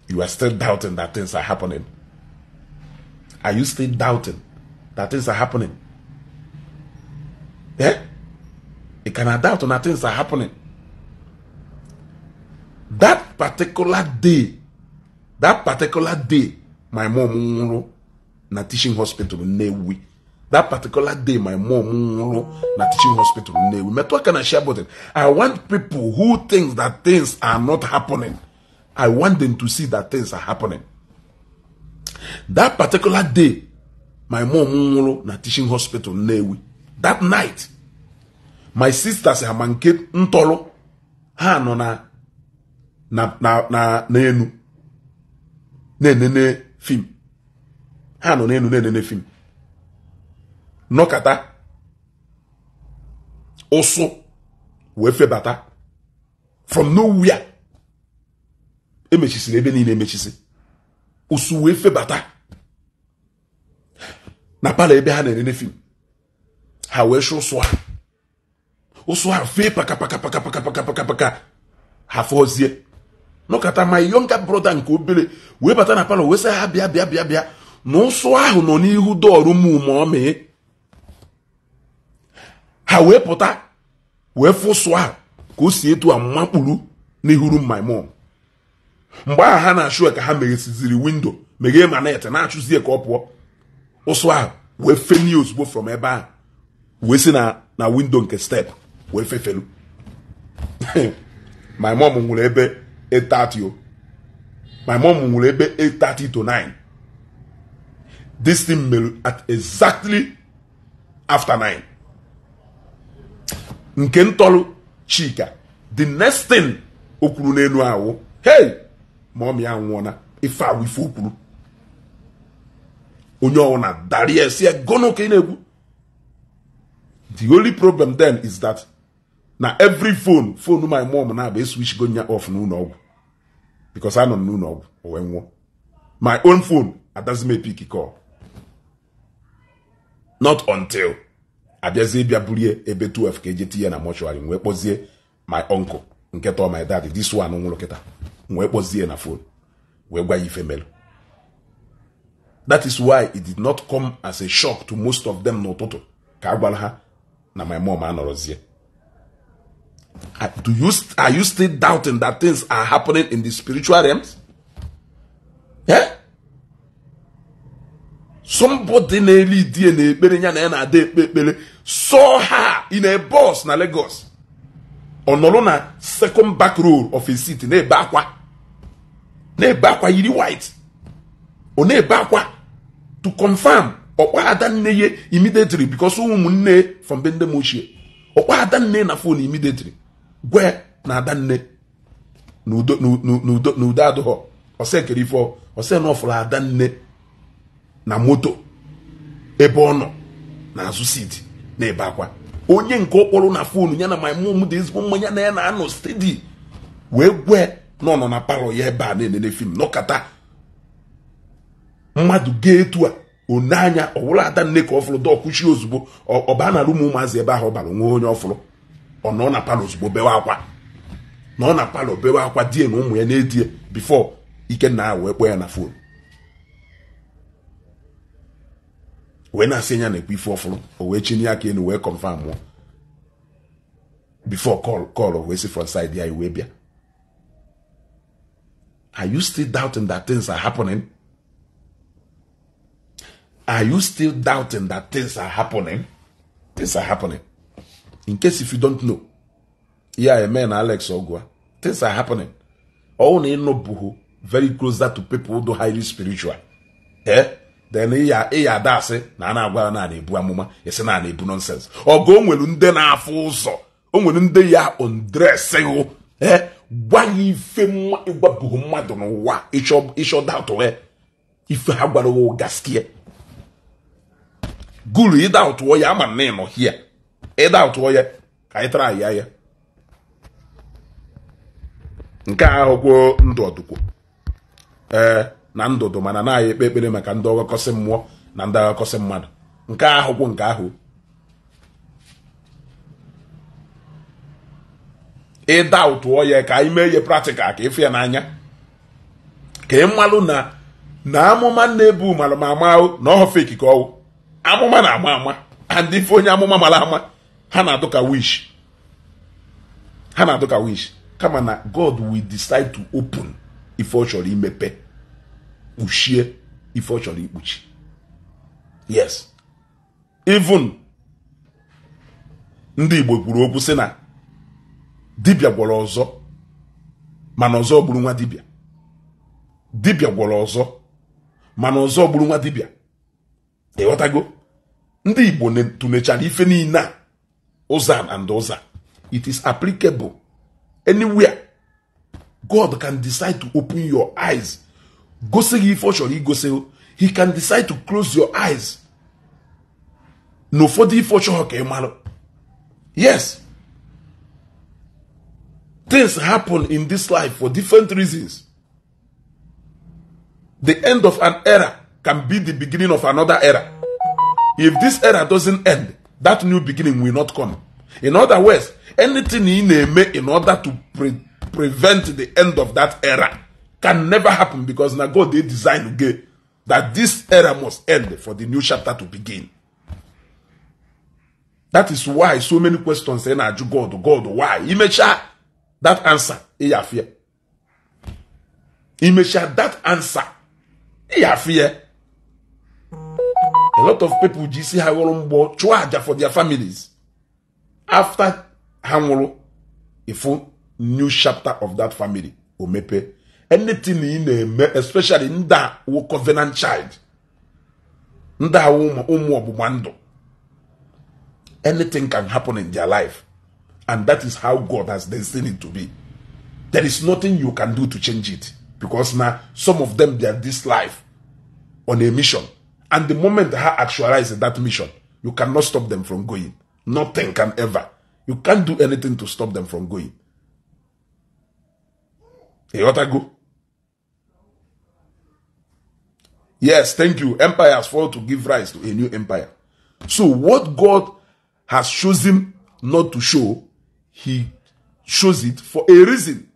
You are still doubting that things are happening. Are you still doubting that things are happening? Eh? You cannot doubt that things are happening. That particular day, my mom nwụrụ na teaching hospital Nnewi. That particular day, my mom nwụrụ na teaching hospital Nnewi. Metụ aka na share button. I want people who think that things are not happening, I want them to see that things are happening. That particular day, my mom nwụrụ na teaching hospital Nnewi. That night, my sisters ha ma nke ntọrọ ha nọ na na na n'enu na-enene film. Ha nọ n'enu na-enene film. Nọkata ụsụ wee febata from nowhere. Emechisiri ebe niile emechisi. Ụsụ wee febata na palọ ebe ha na-enene film. Ha wee shụ ụsụ ahụ. Ụsụ ahụ fee paka paka paka paka paka paka paka. Ha fọzie. Nọkata my younger brother nke obere wee bata na palọ wee sị ha bịa bịa bịa bịa na ụsụ ahụ nọ n'ihu dọọrụ mụ ma ọ mee. Ha wee pụta wee fụ ụsụ ahụ ka o si etu a makpuru n'ihu my mom. Mgbe ahụ ha na-achụ ka ha meghesiziri windo, meghee ma net na-achụzie ka ọ pụọ. Ụsụ ahụ wee fenie ozugbo from ebe ahụ wee si na windo nke step wee fefelu. My mom nwụrụ ebe 8:30 o. My mom nwụrụ ebe 8:30 to 9. This thing mere at exactly after 9. Nke ntọlụ Chika, the next thing o kwuru n'elu ahụ, hey, mom ya nwụọna, ife awụ ife o kwuru. Onye ọwụna darie si ya gọnụ ka ị na-ekwu. The only problem then is that na every phone my mom na-abụ switch go nya off n'ụlọ ọgwụ, because I nọ n'ụlọ ọgwụ o wee nwụọ. My own phone adazi m pick call. Not until abịazie bịa burie ebe 12 ka eje tinye na mortuary, wee kpọzie my uncle nke tọọ my dad, this one nwụrụ kịta, wee kpọzie na phone wee gwa ya ife melụ. That is why it did not come as a shock to most of them n'ụtụtụ ka a gwara ha na my mom anọrọzie. Are you still doubting that things are happening in the spiritual realms? Yeah? Somebody na-eli die na ekpere ya na ya na-ada ekpe ekpere saw her in a bus na Lagos. Ọ nọrọ na second back row of a seat na-ebe akwa. Na-ebe akwa yiri white. Ọ na-ebe akwa to confirm. Ọkwa adanne ye immediately because ụmụnne from be ndị m ochie. Ọkwa adanne na phone immediately. Gwe na adanne n'udo adụghọ. Ọsẹ kere ife ọsẹ na ọfụrụ adanne na moto ebe ọ nọ n'azụ seat na-ebe akwa. Onye nke ọkpọrọ na phone ya na my mom dị ezigbo mmanya na ya na-anọ steady wee gwe na ọ nọ na palọ ya ebe a na-enene fim nọkata mmadụ ga etu a onye ọwụla adanne ka ọ fụrụ dọkụchi ozugbo ọ baa na rumu ụmụazị ebe ahụ ọ bara nwe onye ọ fụrụ ọ nọ na palọ ozugbo bewe akwa nọ na palọ bewe akwa die na ụmụ ya na-edie before Ikenna wee kpọọ ya na phone wee na-asị ya na-ekwu ife ọfụrụ o wee chinye aka elu wee confirm mụọ before call wee si from side ya wee bịa. Are you still doubting that things are happening? Are you still doubting that things are happening? Things are happening. In case if you don't know, yeah, man, Alex Ogua, things are happening. All in no buhu very closer to people who do highly spiritual. Eh? Then iya dase na na agwa na na-ebu amụma esi na na-ebu nonsense. Ogo onwelu ndị na-afụ ụzọ, onwelu ndị ya undress eh gwa ya ife ịgwabughị mmadụ n'ụwa ịchọ doubt ife ha gwara o gaskie. Guru ịda ụtụọ ya ama na ịnọ hie ịda ụtụọ ya ka anyị tara ya ya nke ahụ kwuo ndụ ọdụkwo ee na ndụdụ mana na-anyị ekpe ekpere maka ndị ọghọkọsị mmụọ na ndị ọghọkọsị mmadụ nke ahụ kwuo nke ahụ ịda ụtụọ ya ka anyị mee ihe practical ka ịfụ ya n'anya ka ị malụ na amụma na-ebu malụ ma ama na ọhọ fake ka ọwụ amụma na-ama ama and ife onye amụma mara ama ha na-adụ ka wish ha na-adụ ka wish kama na God will decide to open ife ọ chọrọ imepe kpuchie ife ọ chọrọ ikpuchi. Yes, even ndị Igbo kwuru okwu sị na dibịa gwọrọ ọzọ mana ọzọ gburu nwa dibịa. Dibịa gwọrọ ọzọ mana ọzọ gburu nwa dibịa. Ịghọtago? Ndị Igbo tụnechara ife niile a ụzọ and ụzọ. It is applicable anywhere. God can decide to open your eyes. Gosi gị ife ọ chọrọ igosi. He can decide to close your eyes. Na ụfọdụ ife ọ chọrọ ka ị mara. Yes. Things happen in this life for different reasons. The end of an era can be the beginning of another era. If this era doesn't end, that new beginning will not come. In other words, anything in a may in order to prevent the end of that era can never happen because now God they design again that this era must end for the new chapter to begin. That is why so many questions say, God, God, why? Imecha that answer, iya fear. Imecha that answer, iya fear. A lot of people GC ha nwụrụ chụọ aja for their families. After ha nwụrụ, ifu new chapter of that family omepe. Anything ị na-eme, especially ndị a wụ covenant child, ndị a wụ ụmụ ọgbụgba ndụ, anything can happen in their life. And that is how God has destined it to be. There is nothing you can do to change it. Because now, some of them, they are this life on a mission. And the moment they actualize that mission, you cannot stop them from going. Nothing can ever. You can't do anything to stop them from going. You ought to go. Yes, thank you. Empires fall to give rise to a new empire. So what God has chosen not to show, he shows it for a reason.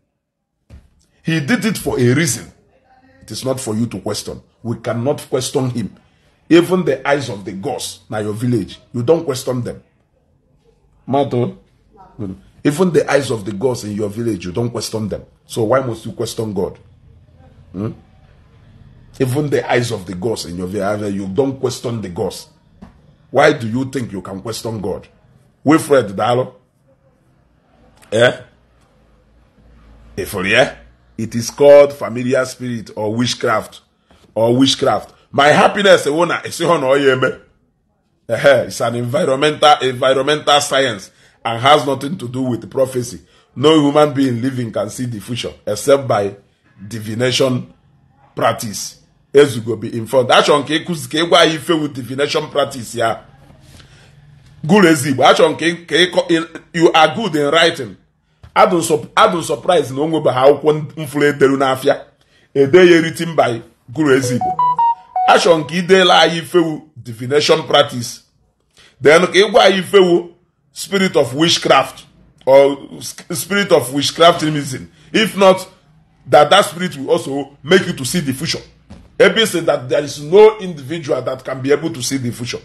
He did it for a reason. It is not for you to question. We cannot question him. Even the eyes of the gods now your village, you don't question them. Mato, even the eyes of the gods in your village, you don't question them. So why must you question God? Even the eyes of the gods in your village, you don't question the gods. Why do you think you can question God? Wilfred Dalo. Eh? It is called familiar spirit or witchcraft. Or witchcraft. My happiness, it's an environmental science and has nothing to do with prophecy. No human being living can see the future except by divination practice. Ezugo be informed. Achọ nke ịkụzi ka ịgwa anyị ife with divination practice ya. Gụrụ ezigbo. Achọ nke you are good in writing. Adụ surprise na onwe ha akwụkwọ mfụrụ ederu n'afịa. Ede ya written by Gụrụ ezigbo. Achọ nke idela anyị ifewu divination practice. Then ka ịgwa anyị ifewu spirit of witchcraft or spirit of witchcraftism. If not, that spirit will also make you to see the future. Ebe said that there is no individual that can be able to see the future.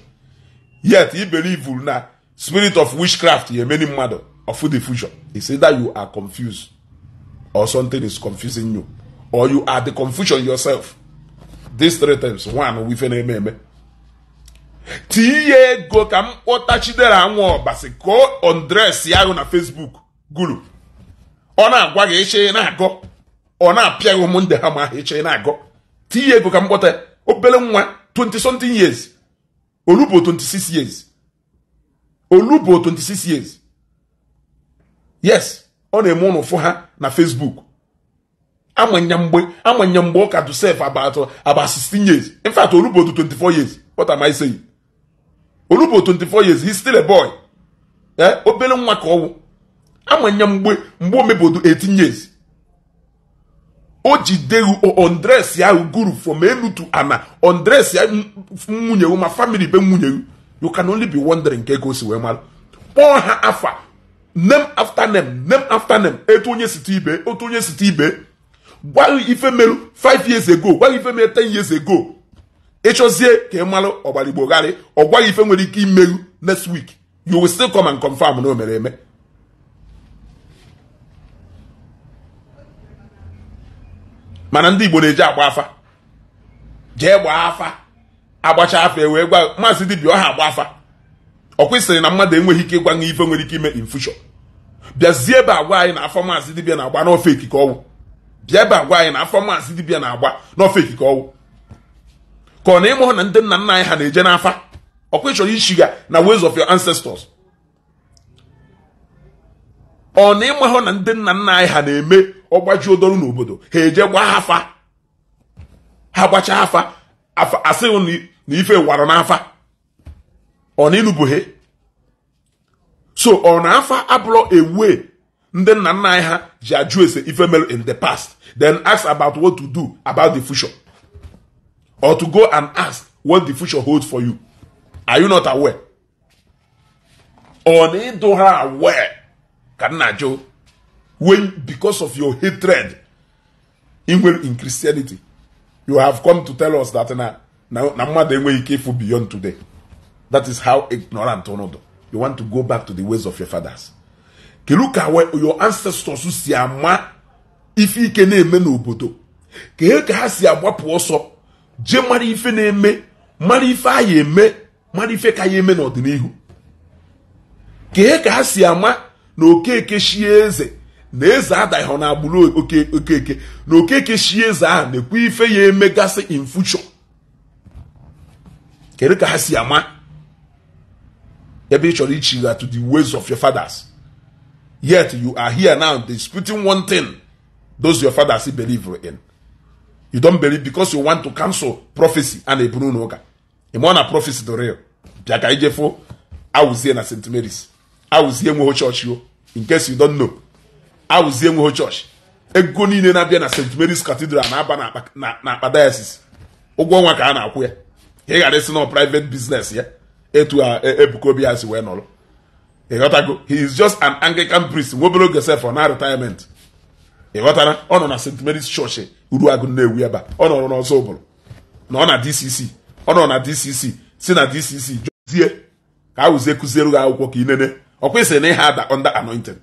Yet he believes na spirit of witchcraft ye many mother of the future. He said that you are confused or something is confusing you or you are the confusion yourself. These three times, one with an MM. Tiye go kam otachidera anwo basi ko undress ya na Facebook gulu. Ona agwa ga eche na ago. Ona apia umunde ha ma eche na ago. Tiye go kam kpota obele nwa 20 something years. Olubo 26 years. Olubo 26 years. Yes, ọ na-eme ụnụ fụ ha na Facebook. Amanya mgbe ọ ka do self about 16 years. In fact, Olubo 24 years. What am I saying? Olubo 24 years, he's still a boy. Eh? Obele nwa ka ọwụ. Amanya mgbe omebodo 18 years. O jideru undress ya guru from elu to ana. Undress ya nwunye ma family be nwunye. You can only be wondering ka ego si wee mara. Kpọọ ha afa. Name after name, name after name. Etu onye site ibe, otu onye site ibe. Gwa ife meru 5 years ago, gwa ife meru 10 years ago. Echozie ka ị malụ ọgbarigbo gharị, ọ gwaghị ife nwere ike imeru next week. You will still come and confirm na o mere eme. Mana ndị Igbo na-eji agba afa. Jee gbaa afa. Agbacha afa wee gwa maazị dibịa ọha agba afa. Ọ kwesịrị na mmadụ enweghị ike ịgwa ife nwere ike ime in future. Bịazie ebe agwa anyị na afọ maazị dibịa na-agba n'ofe ekike ọnwụ. Bịa ebe agwa anyị na afọ maazị dibịa na-agba n'ofe ekike ọnwụ. Ka ọ na ịmụ na ndị nna nna anyị ha na-eje n'afa. Ọ kwesịrị ishiga na ways of your ancestors. Ọ na ịmụ na ndị nna nna anyị ha na-eme ọgbaji odoru n'obodo ha eje gbaa afa. Ha gbacha afa asị na ife wara n'afa. Ọ na ịnụbughe. So ọ na afa abụrụ a way ndị nna nna anyị ha ji ajụ ese ife mere in the past, then ask about what to do about the future, or to go and ask what the future holds for you. Are you not aware? Ọ na ịdụ ha aware ka nna jụ. When because of your hatred in Christianity, you have come to tell us that na mmadụ enweghị ike ịfụ beyond today. That is how ignorant onodo. You want to go back to the ways of your fathers. Kedu ka your ancestors si ama ife ike na-eme n'obodo? Ka ka ha si agbapụ ọsọ jee mara ife na-eme, mara ife anyị eme, mara ife ka ya eme n'ọdịnihu? Ka ka ha si ama na Okeke shie eze na eze adaghị na agbụrụ Okeke, na Okeke shie eze ahụ na-ekwu ife ya emegasị in future? Kedu ka ha si ama? Ebe ị chọrọ ichigha to the ways of your fathers. Yet you are here now disputing one thing those your fathers believe in. You don't believe because you want to cancel prophecy and eburu n'ụka. Ị na prophecy the real. Bịa ka ije fụ awụzie na St. Mary's. Awụzie enweghị chọọchị o. In case you don't know. Awụzie enweghị chọọchị. Ego niile na-abịa na St. Mary's Cathedral na-aba na akpa diocese. Ụgwọ ọnwa ka a na-akwụ ya. Ka ị ghara isi na private business ya. Etu a Ebuka Obi ha si wee nọrọ. Ịghọtago? He is just an Anglican priest. Nwobere oge sef ọ na retirement. Ịghọtara? Ọ nọ na St. Mary's Church Uruagụ Nnewi ebe a. Ọ nọrọ n'ọsọ ụbụrụ. Na ọ na DCC. Ọ nọ na DCC. Si na DCC zie ka awụzie kụziere gị akwụkwọ ka ị nene. Ọ kwesịrị na ịha ada under anointing.